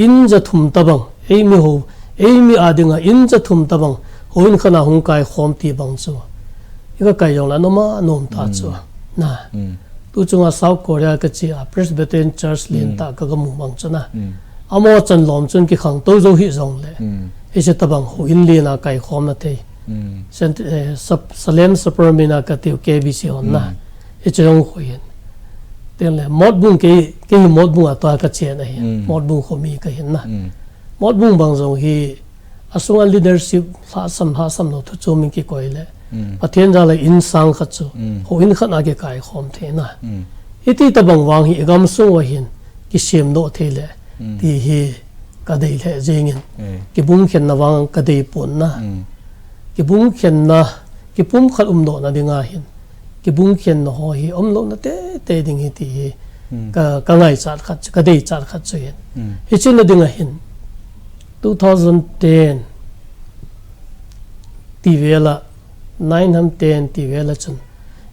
In ja thum ta bang, ei mi ho, ei mi a dinga in ja thum ta bang, ho in khana hung kai khom ti bang chu. I ka kai jong la nom a, nom ta chu. Na. Tu chunga South Korea ka chi a Presbyterian Church lien ta ka ga mu bang chu na. Amo chan lom chun ki khang to jo hi jong le. Hi se ta bang ho in lien a kai khom na thei. Saint, eh, Sap-, Salem Suburban a ka tiu K B C hon na. Hi chu jong khu hin. Tin le, Motbung ke, ke hi Motbung a tua ka chen ahi. Motbung khomi ka hin na. Motbung bang jong hi, a sunga leadership lhasam, lhasam lo thu chu min ki koi le. Pathen jal a in sang khat chu, ho in khat na ki kai khom thei na. Hiti ta bang vang hi, i gam sung va hin, ki sem doh thei le, ti hi ka dei le jing in. Ki bung khen na vang ka dei pon na. Ki bung khen na, ki pum khat um doh na ding a hin. Ki bung khen na ho hi om lo na te te ding hi ti hi ka, ka ngai chat khat chu, ka dei chat khat chu hin. Hi chin na ding a hin two thousand ten ti vel a, nine ham ten ti vel a chun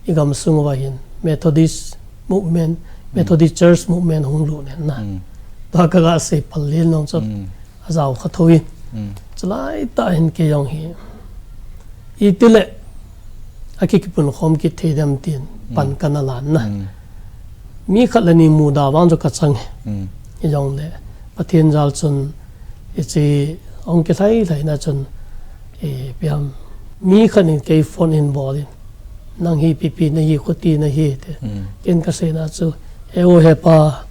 i gam sung va hin Methodist movement, Methodist Church movement hung lu nen na. Tua ka ga sei pal lin long chu a jao kha tho in. Chalai ta hin kei jong hi. I ti le, a ki kipun khom ki thei dem tin, pan ka na lan na. Mi khat le ni mu da vang jo ka chang. I jong le, Pathen jal chun, i chi ong ki thlai thlai na chun, i piam. Mi khat in kei phone in bol in. Nang hi pipi na hi khuti na hi te. Ken ka sei na chu, e o he pa,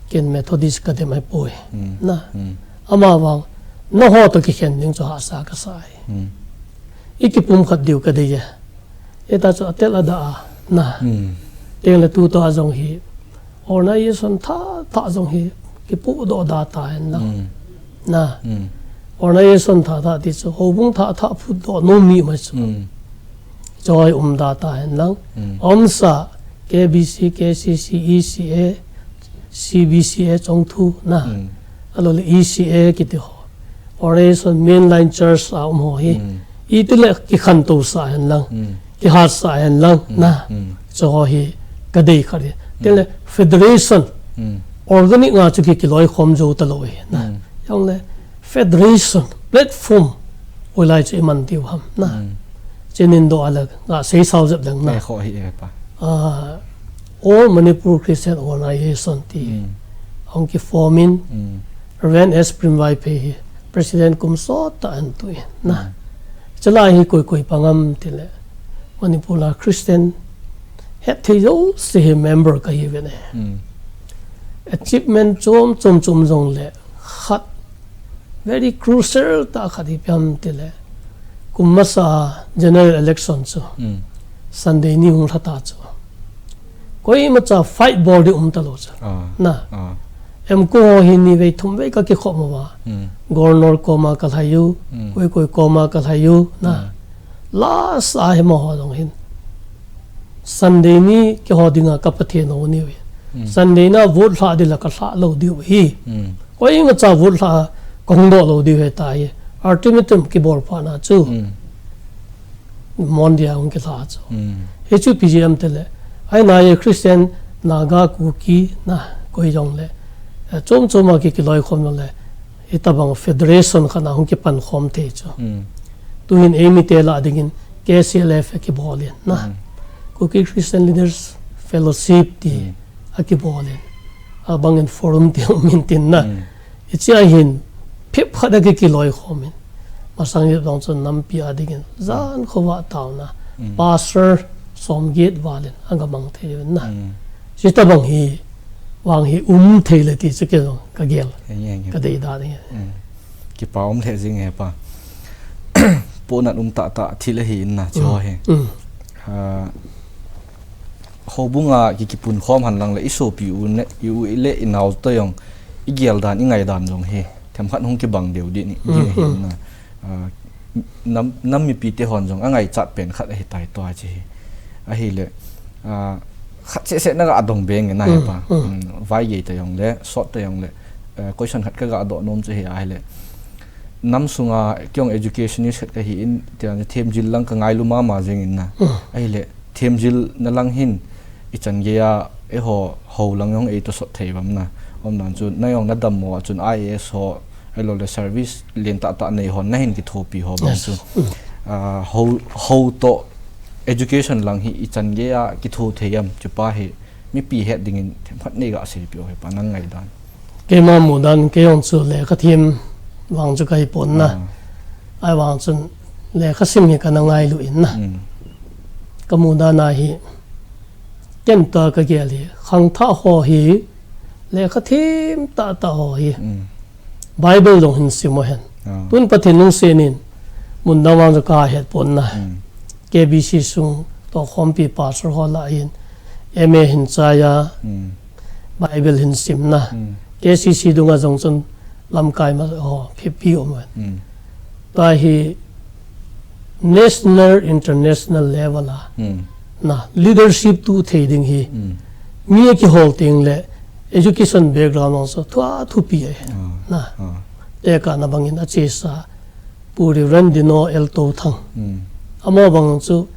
ken Methodist ka dem ai poi. Na, ama vang, na ho to ki khen ding chu ha sa ka sai. I ki pum khat diu ka dei e. E ta chu a tel a da a, na. Teng le tu to a jong hi, organization tha, tha jong hi, ki pu do da ta hen lang. Na. Organization tha tha ti chu, ho bung tha tha phut do no mi mai chu. Choi um da ta hen lang. Om sa, K B C, K C C, E C A, C B C A chong thu, na. A lo le E C A ki ti ho. Organization mainline church a um ho hi. I ti le ki khan to sa hen lang. Ki hat sa hen lang, na. Cho ho hi ka dei khat hi. Ti le federation. Organic nga chu ki, ki loi khom jo ta lo hi, na. Yong le federation, platform. Oi lai chu i man tiu ham, na. Chen in do a le, nga sei sao jep leng, na. E kho hi e pa. uh, All Manipur Christian Organization ti hung ki form in, Reverend S Primvaiphei hi president kum sot tah ahin tu in na. Chulai hi koi koi pa ngam tile Manipur a Christian hetthei jouse hi member kahi uve ne. Achievement chom chom chom jongle khat very crucial tah khat ipi ham tile kum masa general election chu Sunday ni hung lha ta chu. Koimacha fight bol ding um talou chu. Na. Em ko ho hi ni vei thum vei ka kikhop uva. Governor koma ka lhai u, koi koi koma ka lhai u, na. Last a hi amaho jong hin Sunday ni keiho dinga ka Pathen hou ni uve. Sunday na vote lha ding la ka lha lou diu hi. Koimacha vote lha ka hung doh lou diu hi ta hi. Ultimatum kibol phat na chu. Monday a hung kilha chu. Hichu ipi jeh ham tile, ahi na ye Christian, Naga, Kuki, na, koi jongle, eh, chom chom a ki kiloikhom jongle, hitabang federation khat na hung kipan khom thei chu. Tuhin eimi te lah dingin K C L F akibol in na. Kuki Christian Leaders Fellowship ti akibol in. Abang in forum ti um in tin na. Hiche a hin phep khat a ki kiloikhom in. Masang hi bang chun nampi a dingin jan khovah taona. Pastor som get val in aga mang thei u na. Hitabang hi vang hi um thei le ti chu kei jong ka gel. Ka dei dan hi. Kipa um lheh jing e pa. Pohnat um tah tah thil ahi in na chu hi. Houbung a ki kipun khom hen lang le i sopi u ne, i u le i nao toh jong i gel dan i ngai dan jong hi themkhat hung kibang deu ding ahi na. Nam, nam mipi te hon jong angaichat pen khat ahi tai tua chu hi. Ahile, khat seh seh na ga dong beng na he pa. Vaigei ta jong le, sot ta jong le, question khat ka ga doh nom chu hi ahile. Nam sunga kei jong educationist khat kahi in, tia themjil lang ka ngailu mama jing in na. Ahile, themjil na lang hin, i chan gei a, eiho, hou lang jong ei tosot thei uvam na. Umdan chu, na jong na dammo a chun I A S ho, ahilou le service len tah tah nei hon, na hin kithopi ho bang chu. Hou, hou toh education lang hi i chan gei a kitho thei am, chu pa hi, mipi het dingin themkhat nei ga seipeh u he pa nang ngaidan. Keima mudan kei jong chu lekha them vang chu kahi pon na. Ahivang chun lekha sim hi kana ngailu in na. Ka mudan a hi ken ta ka gel hi khangthah ho hi lekha them tah tah ho hi Bible jong hin sim u hen. Tun Pathen lungset in mun dang vang chu ka het pon na. K B C sung tohkhompi pastor ho lah in M A hin chai a, Bible hin simna. K C C dunga jong chun lamkai ma ho, P P um. Tua hi national, international level a na leadership tu thei ding hi mi a kihol teng le education background jong chu thua thupi ahi na. Tekah na bangin a chesa Pu Reverend Dino L Touthang. Amaho bang chu,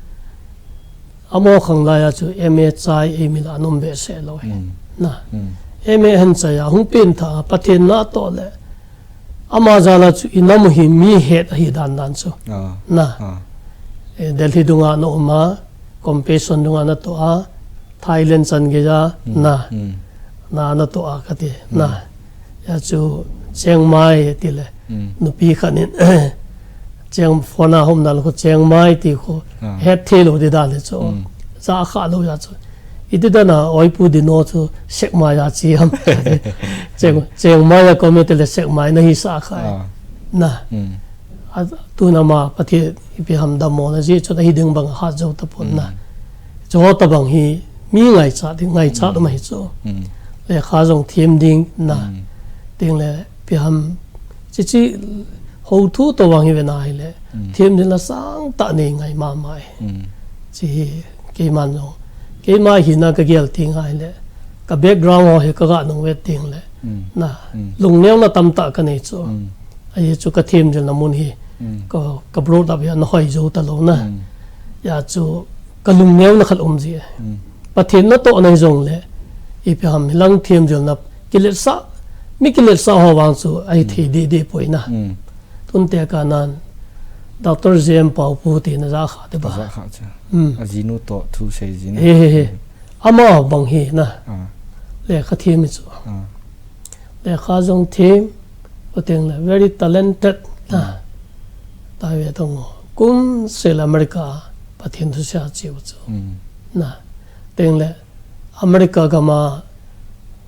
amaho khang lai a chu M A chai eimi lah a um behseh lou hi. Na. M A ahin chai a, hung pengthah a, Pathen natoh le. Ama jal a chu i nam u hi mi het ahi dan dan chu. Na. Eh, Delhi dunga na um a, Compassion dunga na toh a, Thailand chan gei a, na. Na, na toh a kati, na. Ya chu Chiang Mai ti le. Nupi khat in, Chiang, phone a hom dan khu Chiang Mai ti khu, het thei lou ti dan le chu. Za kha lou ya chu. Iti dan a, oi Pu Dino chu Sekmai a chi ham. Chiang, Chiang Mai a kom ti le Sekmai na hi sa kha. Na. A, tuna ma Pathen ipi ham dammo na ji chu na hi ding bang hat jou tapon na. Chu ho tabang hi mi ngaichat ding, ngaichat um ahi chu. Lekha jong them ding na. Teng le ipi ham chi chi ho thu toh vang hi ve na hi le. Them ding la sang tah nei ngai mama hi. Chi hi keiman jong. Keima hi na ka gel teng hi le. Ka background ho hi ka ga nung ve teng le. Na. Lungneo na tamtah ka nei chu. Ahi chu ka themjilna mun hi, ka, ka brought up hi ana hoi jou talou na. Ya chu ka lungneo na khat um ji. Pathen natoh na hi jong le, ipi ham hi lang themjilna kiletsah, mi kiletsah ho vang chu ahi thei deh deh poi na. Tun tekah nan, Doctor J M Paopu tina ja kha te ba. Aja kha cha. Hmm. Ajinu to thu sei jin. He, he, he. Ama bang hi na. Ah. Lekha them chu. Ah. Lekha jong them, pateng le very talented na. Hmm. Ta ve tong. Kum sel America, Pathen thu sia chiu chu. Hmm. Na. Teng le America gama,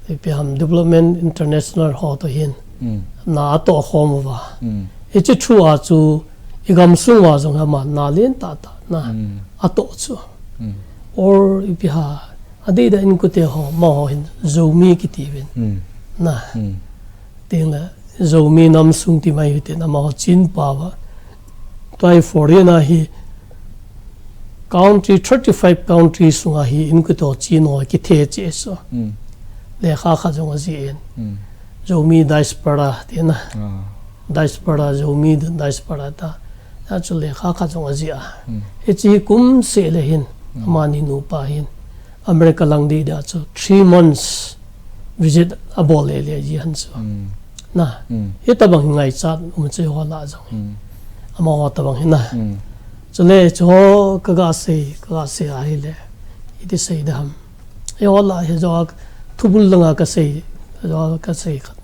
ipi ham Development International ho to hin, mm, na atoh khom uva. Mm. Hiche thu a chu, i gamsung uva jong ama na lentah tah na, mm, atoh chu. Mm. Or ipi ham, adeh dan in kute ho, amaho hin Zomi kiti uvin. Mm. Na. Mm. Teng le, Zomi nam sung ti mai hite na amaho Chin pao va. Tua hi foreign a hi country, thirty-five country sunga hi in kute Chin ho kithe che so. Mm. Lekha khat jong ajih in. Mm. Zomi diaspora ti na. Ah. Diaspora, Zomi diaspora ta. Achu lekha khat jong ajih a. Mm. Hiche kum seh le hin, mm, amani nupa hin. America lang ding dia chu three months visit abol le le ji han chu. Mm. Na, mm, hitabang hi ngaichat um chu eiho lah jong. Mm. Amaho tabang hi na. Mm. Chule chu ho ka ga sei, ka ga sei ahile. Iti sei ding ham. Eiho lah hi jo thubul langa ka sei, jo ka sei khat.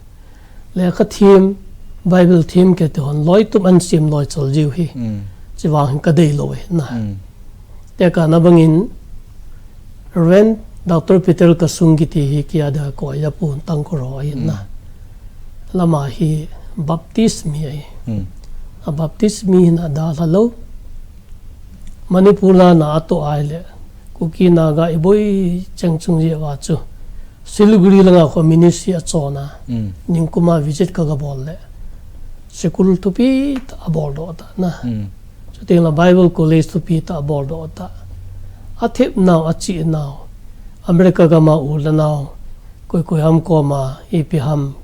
Lekha them, Bible them kiti hon, loi tup an sim loi chol jiu hi. Mm. Chuvang hin ka dei lou hi na. Mm. Tekah na bangin, Reverend Doctor Peter Kasung kiti hi kia da koi da pun tang ko ro hi na. Mm. Lama hi Baptist mi ahi. Mm. A Baptist mi hin ada lha lou. Manipur langa atoh ahile, Kuki Naga iboi cheng chung jeh uva chu. Siliguri langa kho ministry achon a. Mm. Ningkum a visit ka ga bol le. School thupi tah abol doh ta na. Mm. Chuteng le Bible College thupi tah abol doh ta. Athep nau, achih nau. America gama u le nau. Koi koi ham koma, ipi ham.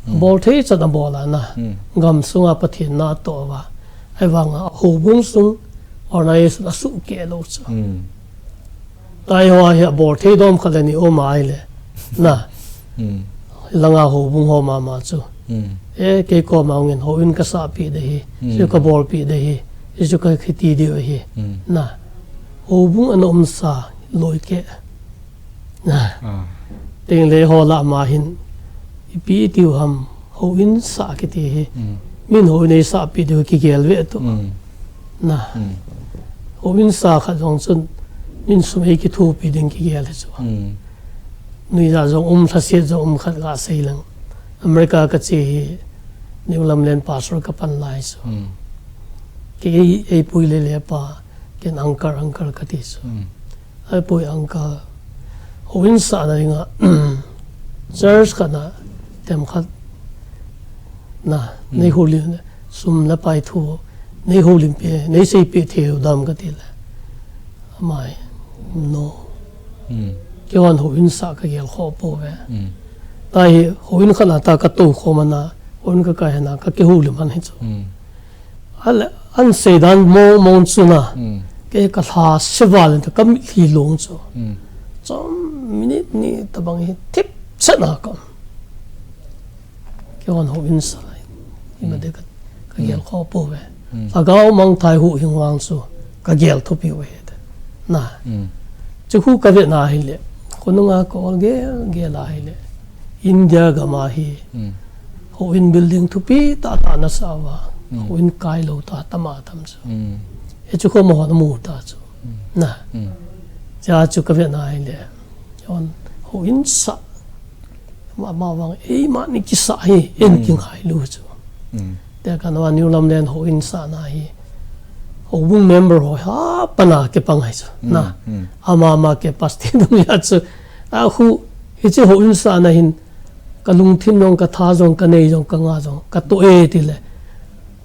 Mm. Bol thei chan abol a na. Mm. Gamsunga Pathen na atoh uva. Ahivanga houbung sung organization asuh keh lou chu. Mm. Eiho hi abol thei dom khat le ni um ahile. Na. Mm. Langa houbung ho mama chu. Mm. E, kei koma hungin houin ka sahpeh ding ahi. Mm. Chu ka bolpeh ding ahi. Chu ka khiti diu ahi. Mm. Na. Houbung ana umsa loi keh. Na. Ah. Teng le eiho lah ma hin, ipi tiu ham, houin sah kiti hi. Mm. Min houin eisahpeh diu kigel ve tu. Mm. Na. Mm. Houin sah khat jong chun, min sum eikithopi ding kigel hi chu. Mm. Nuijat jong um, lhaset jong um khat ga sei leng. America ka che hi, New Lamlen pastor ka pan lai chu. Mm. Kei, ei, eipui le le pa, ken uncle, uncle kati chu. Mm. Eipui uncle. Houin sahna dinga, church khat na, tem khat na, mm, nei houlim, sum le pai thu, nei houlim peh, nei seipeh thei u dam kati le. Amai, no. Mm. Kei hon houin sah ka gel khoh pouve. Mm. Tahi, houin khat na ta ka tou khom ana, houin ka kai hana, ka kihoulim han hi chu. Mm. Ale, an seidan mong mong chu na. Mm. Kei ka lhase val in ta ka mitlhi long chu. Mm. Chom minute ni tabang hi thip chet na ka. Kei hon houin sah lai. Ima, mm, de ka, ka gel, mm, khoh pouve. Mm. Lhagao mangthai huhhing vang chu ka gel thupi uve. Na. Mm. Chu khu ka vet na hile. Khonunga ka ol gel gel a hile. India gam a hi. Mm. Houin building thupi tah tah ana sah uva. Mm. Houin kai lou tah tam a tam chu. Mm. Hichu kho mo na mu ta chu. Mm. Na. Mm. Cha chu ka vet na hile. Hon houin sah. Ama, ama vang eimani kisah hi, en, mm, kingailu chu. Mm. Tekah na New Lamlen houin sahna hi. Houbung member ho ha pana kipang ahi chu. Mm, na. Mm. Ama ama capacity dong ya chu. A khu, hiche houin sahna hin, ka lungthim jong, ka tha jong, ka nei jong, ka nga jong, ka toh e tile.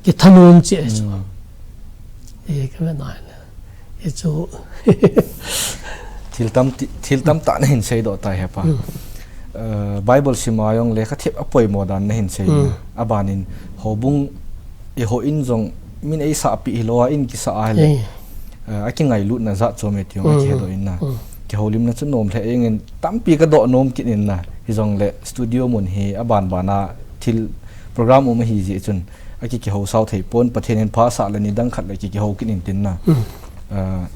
Kithanom cheh chu. Mm. E, ka vet na hile. Hichu. Thil tam ti, thil tamtah na hin seidoh tai hepa. Hmm. Eh, Bible sim a jong lekha thep apoimo dan na hin sei. Hmm. Abanin houbung i houin jong min eisahpeh hilou a in kisah a hile. Eh. Eh, akingailutna jat chom e ti jong, hmm, akihedoh in na. Hmm. Kihoulimna chu nom lheh jengin tampi ka doh nom kit in na. Hijongle studio mun hi aban ban a thil program um ahi jeh chun. akikihou sao thei pon, Pathen in pha asah le nidang khat le kikihou kit in tin na. Ah,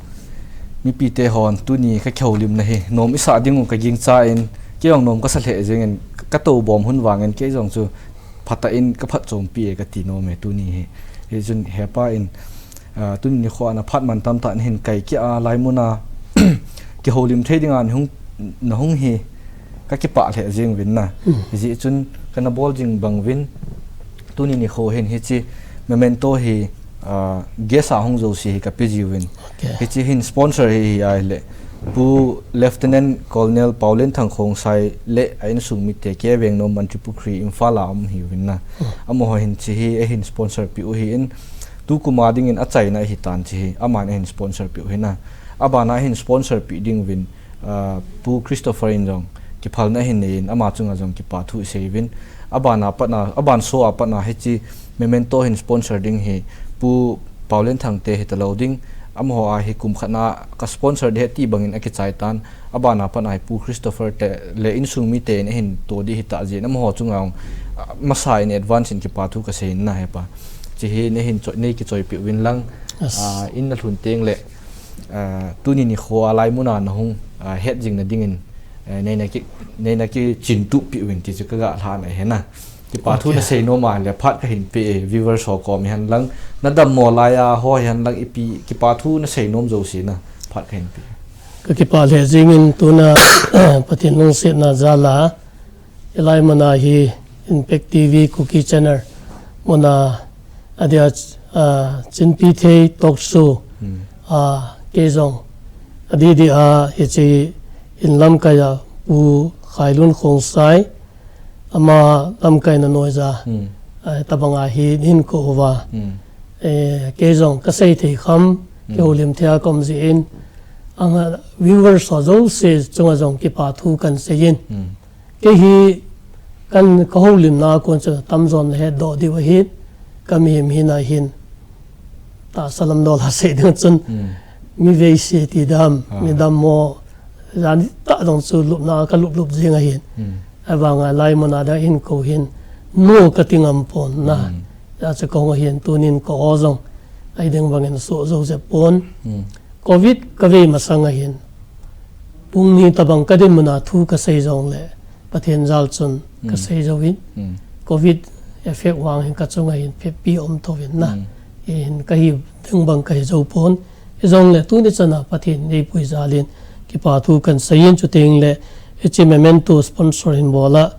mipi te hon tuni kakihoulimna hi nom isah ding u kagingcha in, kei jong nom kasa lheh jeng in, katou bom hun vang in kei jong chu phatah in kaphatchompi e kati nom e tuni hi. Hichun hepa in, ah, tuni nikho a na phat mantam tah nahin kai kit a laimun a kihoulim thei dinga nahung, nahung hi kakipah lheh jeng uvin na. Hijeh chun kana bol jing bang uvin tuni nikho hin hiche memento hi, ah, guest a hung jouse hi kape jiuvin. Hiche hin sponsor hi, hi ahile Pu Lieutenant Colonel Paolenthang Khongsai le a insung mite, K. Vengnom, Mantripukhri, Imphal a um hiuvin na. Amaho hin hiche hi ahin sponsor peh u ahin, tukum a dingin achaina ahitan hiche hi, aman ahin sponsor peh u ahi na. Abana ahin sponsor peh ding uvin, ah, Pu Christopher in jong kiphalna ahin nei in, ama chunga jong kipa thu isei uvin. Abana patna, aban show a patna hiche memento hin sponsor ding hi Pu Paolenthang te hitalou ding. Amaho a hi kum khat na ka sponsor ding ahi ti bangin akichai tan. Abana patna hi Pu Christopher te le insung mite in ahin to ding ahitah jeh in amaho chunga jong, ah, masa in advance in kipa thu kasei in na hepa. Hiche hi neihin choi, neikichoipeh uvin lang, ah, in nalhun teng le, ah, tuni nikho a laimun a nahung, ah, het jing na dingin, eh, neina ki, neina kichintup peh uvin ti chu kaga lhan ahi na. Kipa thu nasei nom a le phat kahin pe e, viewers ho kom hihen lang, nadammo lai a ho hihen lang ipi kipa thu nasei nom jouse na phat kahin pe. Kakipah lheh jeng in tuna Pathen lungsetna jal a, hilai mun a hi Impact T V Kuki Channel mun a adia, ah, Chinpi Thei Talk Show, ah, kei jong adih dih a hiche in lamkai a Pu Khailun Khongsai, ama lamkaina noija, ah, tabang a hi hin kou uva. Eh, kei jong kasei thei kham, kihoulim thei a kaum jeh in, anga viewers ho jouse chunga jong kipa thu kahin sei in. Kei hi kan kahoulimna a kon chu tamjon nahet doh diu ahin, kamihem hina hin tahsa lam dol a sei ding chun, mi veise ti dam, mi dammo, jan tah jong chu lupna kalup lup jing ahin. Avang a laimun a ding in kou hin, nu kati ngam pon na. Hijeh chun kahung ahin tunin ka aw jong, ahi ding bangin soh jou jep pon. Covid kavei masang ahin, pung ni tabang kadin mun a thu kasei jong le, Pathen jal chun kasei jouvin. Covid effect vang hin kachunga hin phepi um thouvin na. Hin kahi ding bang kahi jou pon. Hijongle tuni chan a Pathen eipui jal in kipa thu kahin sei in, chuteng le hiche memento sponsor hin bol a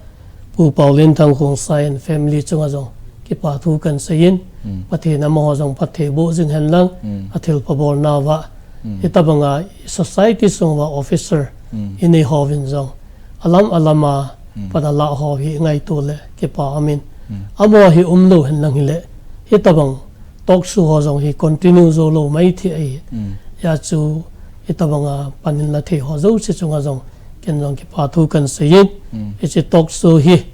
Pu Paolenthang Khongsai and family chunga jong kipa thu kahin sei in, Pathen amaho jong phatthei boh jing hen lang, athilpha bolna uva, hitabang a society sung uva officer inei hovin jong alam alam a pan alah ho hi ngaito le kipa um in, amaho hi umlou hen lang hile, hitabang talk show ho jong hi continue jou lou mai thei ahi. Hijeh chun hitabang a pan in la thei ho jouse chunga jong ken jong kipa thu kahin sei in, hiche talk show hi,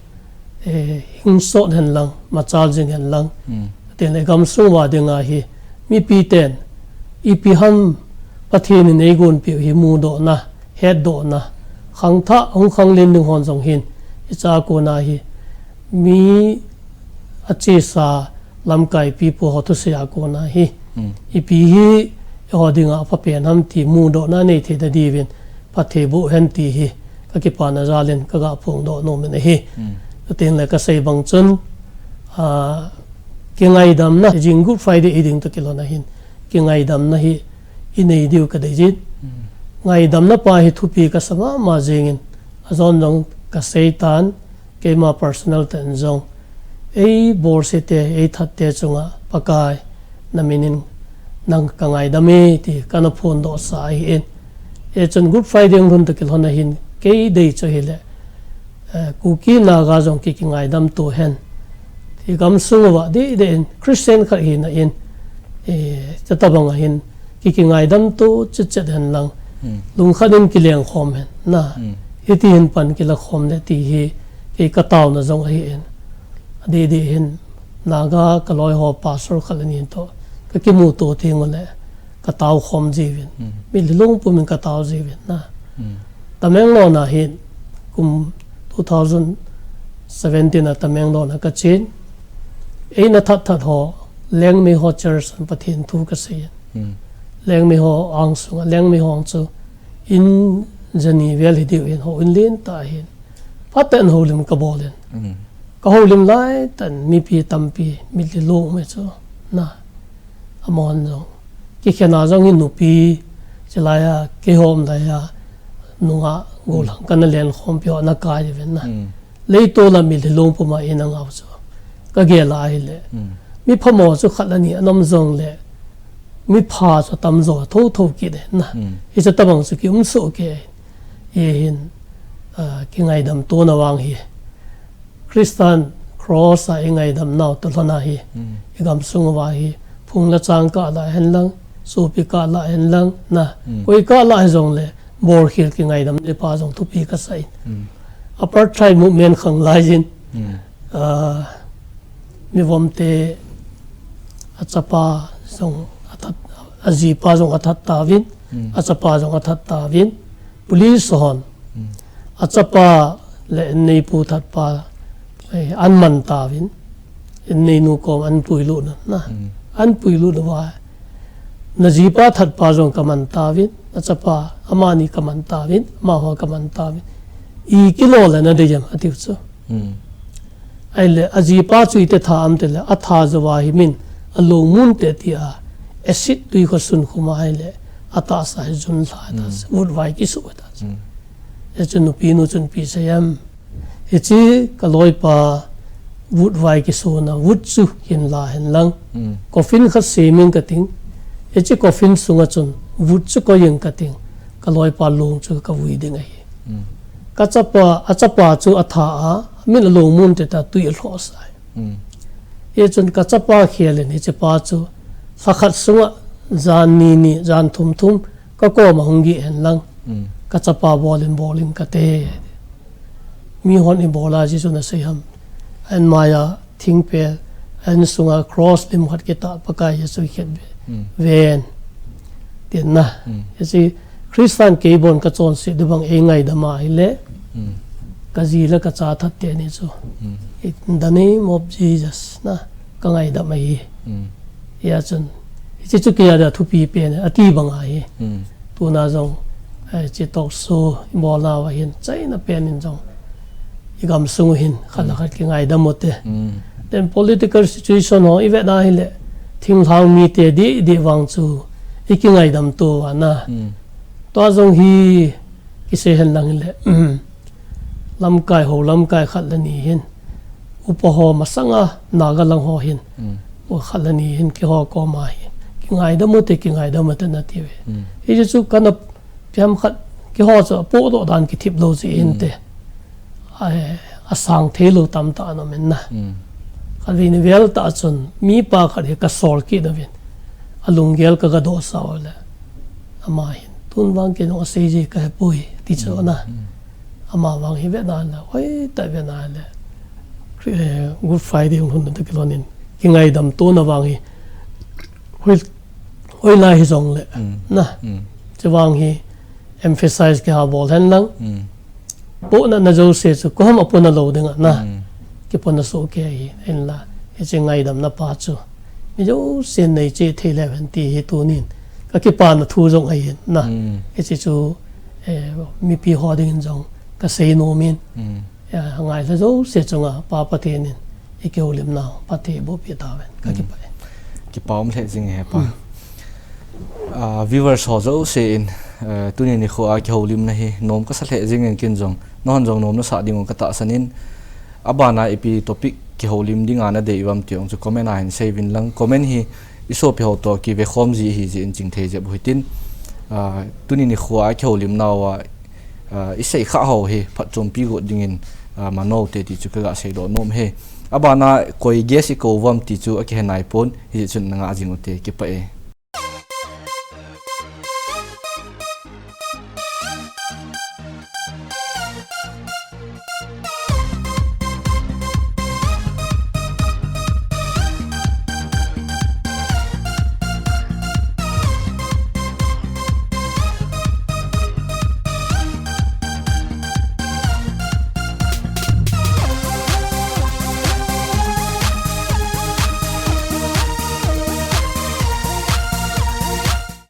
eh, hing sot hen lang, machal jing hen lang. Tin le gamsung uva ding ahi, mipi ten ipi ham Pathen in eigonpeh u hi mudoh na, hetdoh na, khangthah hung khanglen ding hon jong hin, hiche a kon a hi, mi achesa lamkai pipu ho thusei a kon a hi, ipi hi eiho dinga aphapen ham ti mudohna nei theina diuvin phatthei boh hen ti hi kakipana jal in kaga phongdoh nom in ahi. Chuteng le kasei bang chun, ah, kingaidamna, jing Good Friday hi ding toh kilhon a hin kingaidamna hi inei diu kadei jin. Ngaidamna pa hi thupi kasa mama jeng in, ajon jong kasei tan, keima personal tah in jong, eibolse te, eithat te chunga Pakai, namin in nang kangaidam e ti kana phondoh sa ahi in. Hichun Good Friday hung lhun toh kilhon a hin kei dei chu ahile, eh, Kuki Naga jong ki, kingaidam to hen. Ti gamsung uva dei dei in Christian khat hina in, eh, hitabang a hin ki, kingaidam to chet chet hen lang. Lungkhat in kileng khom hen na. Hiti hin pan kila khom le ti hi kei kataona jong ahi in. Adei dei hin Naga kaloi ho pastor khat le ni toh kakimuto teng ule katao khom jiuvin. Mitlhi lungpum in katao jiuvin na. Tamenglong a hin kum two thousand seventeen a Tamenglong a kachen. Eina that that ho, Lengmei ho church a Pathen thu kasei. Lengmei ho angsunga, Lengmei ho chu in jani vel hi diu hin houin lentah hin. Phaten houlim kabol in. Kahoulim laitah in mipi tampi, mitlhi lungmei chu. Na, amahon jong. Kikhen a jong hi nupi, chulai a, kihom lai a, nungah, gollhang kana lenkhompi ho ana kai uvin na. Leitol a mitlhi lung puma eina ngah u chu. Kagel a ahile. Mi phamo chu khat le ni ana um jongle. Mi pha chu atam jo, thotho kit e na. Hiche tobang chu kium soh kei. Hiche hin, ah, kingaidam tona vang hi. Christian cross a ingaidam nau toh lhon ahi. Igamsung uva hi. Phung le chang kah lah hen lang, sopi kah lah hen lang, na. Koi kah lah hijongle, bolkhel kingaidam le pa jong thupi kasah in. Apartheid movement khang lai jin. Ah, mivomte achapa jong athat, ajipa jong athat tauvin, achapa jong athat tauvin, police hon achapa le inneipu thatpa, eh, aman tauvin, inneinu kom apuilut na, na. Apuilut uva. Najipa thatpa jong kaman tauvin, nachapa, amani kaman tauvin, amaho kaman tauvin. Ikilo le nadei em, atiu chu. Ahile, ajipa chu iti tha am tile, atha jouva hi min, alungmun te tia, acid tui kho sunkhum a ahile, atahsa hi jun lha ta, vutvai kisu ta. Hichu nupinu chun ipi asei em. Hiche kaloipa vutvai kisuna, vut chu hin la hen lang. Coffin khat semin kating. Hiche coffin sunga chun, vut chu koiying kating. Kaloipa lung chu kavui ding ahi. Kachapa, achapa chu atha a, min alungmun te ta tui alhoh sai. Hichun kachapa khel in hichepa chu, lhakhat sunga, jan ni ni, jan thum thum, kakoma hung gih hen lang. Kachapa bolin bolin kate. Mihon ibola Jesu nasei ham. An maiya thingpel, an sunga cross lim khat kitah Pakai Jesu khet ve. Ven. Tin na. Hiche Christian keibon kachonset ding bang eingaidam ahile. Kaji le kacha that teni chu. In the name of Jesus na. Kangaidam ahi. Hia chun. Hiche chu keiya dia thupi pen, ati bang ahi. Tuna jong, eh, hiche talk show, ibolna uva hin, China pen in jong. Igamsung u hin, khat le khat kingaidam u te. Then political situation ho, ivet na hile, thinglhang mite di, di vang chu, ikingaidam to uva na. Tua jong hi, kisei hen lang hile. Lamkai ho, lamkai khat le ni hin. Upa ho masanga, Naga lang ho hin. Upa khat le ni hin, keiho koma hin. Kingaidam u te, kingaidam u te nati uve. Hiche chu kana Piam khat, keiho chu apohdoh dan kithip lou jeh inte. A, asang thei lou tamtah ana um in na. Khatvei ni vel tah chun, mipa khat hi kasol kit uvin. Alunggel kagadoh sah u le. Ama hin, tun vang kei jong asei ji kahepoi, ti chu na. Ama vang hi vet na le, hoitah vet na le. Chri-, eh, Good Friday hung lhun na toh kilhon in. Kingaidam tona vang hi. Hoi, hoilai hijongle. Na. Chuvang hi emphasize kiha bol hen lang. Pohna na jouse chu, koiham apona lou dinga na. Kipona soh kei ahi, hinla. Hiche ngaidamna pa chu. Mi jousen neiche thei leu hen ti hi tunin. Kakipana thu jong ahin na. Hiche chu, eh, mipi ho dingin jong kasei nom in. Ya, ngailha jouse chunga Pa Pathen in, ikihoulimnau, Pathen in eiboh peh tahen, kakipah e. Kipa um lheh jing e Pa. Ah, viewers ho jouse in, eh, tuni nikho a kihoulimna hi, nom kasa lheh jing in ken jong, nahon jong nom nasah diu katahsan in, abana ipi topic kihoulim dinga nadei uvam ti jong chu comment a hin seiyun lang, comment hi, isopi ho toh kivekhom ji ahi jeh in chingthei jep u hitin, ah, tuni nikho a kihoulimnau a, ah, isei kha ho hi phatchompi got dingin, ah, mano te ti chu kaga seidoh nom e. Abana koi guest ikou uvam ti chu akihe naipon, hijeh chun nangah jing u te, kipah e.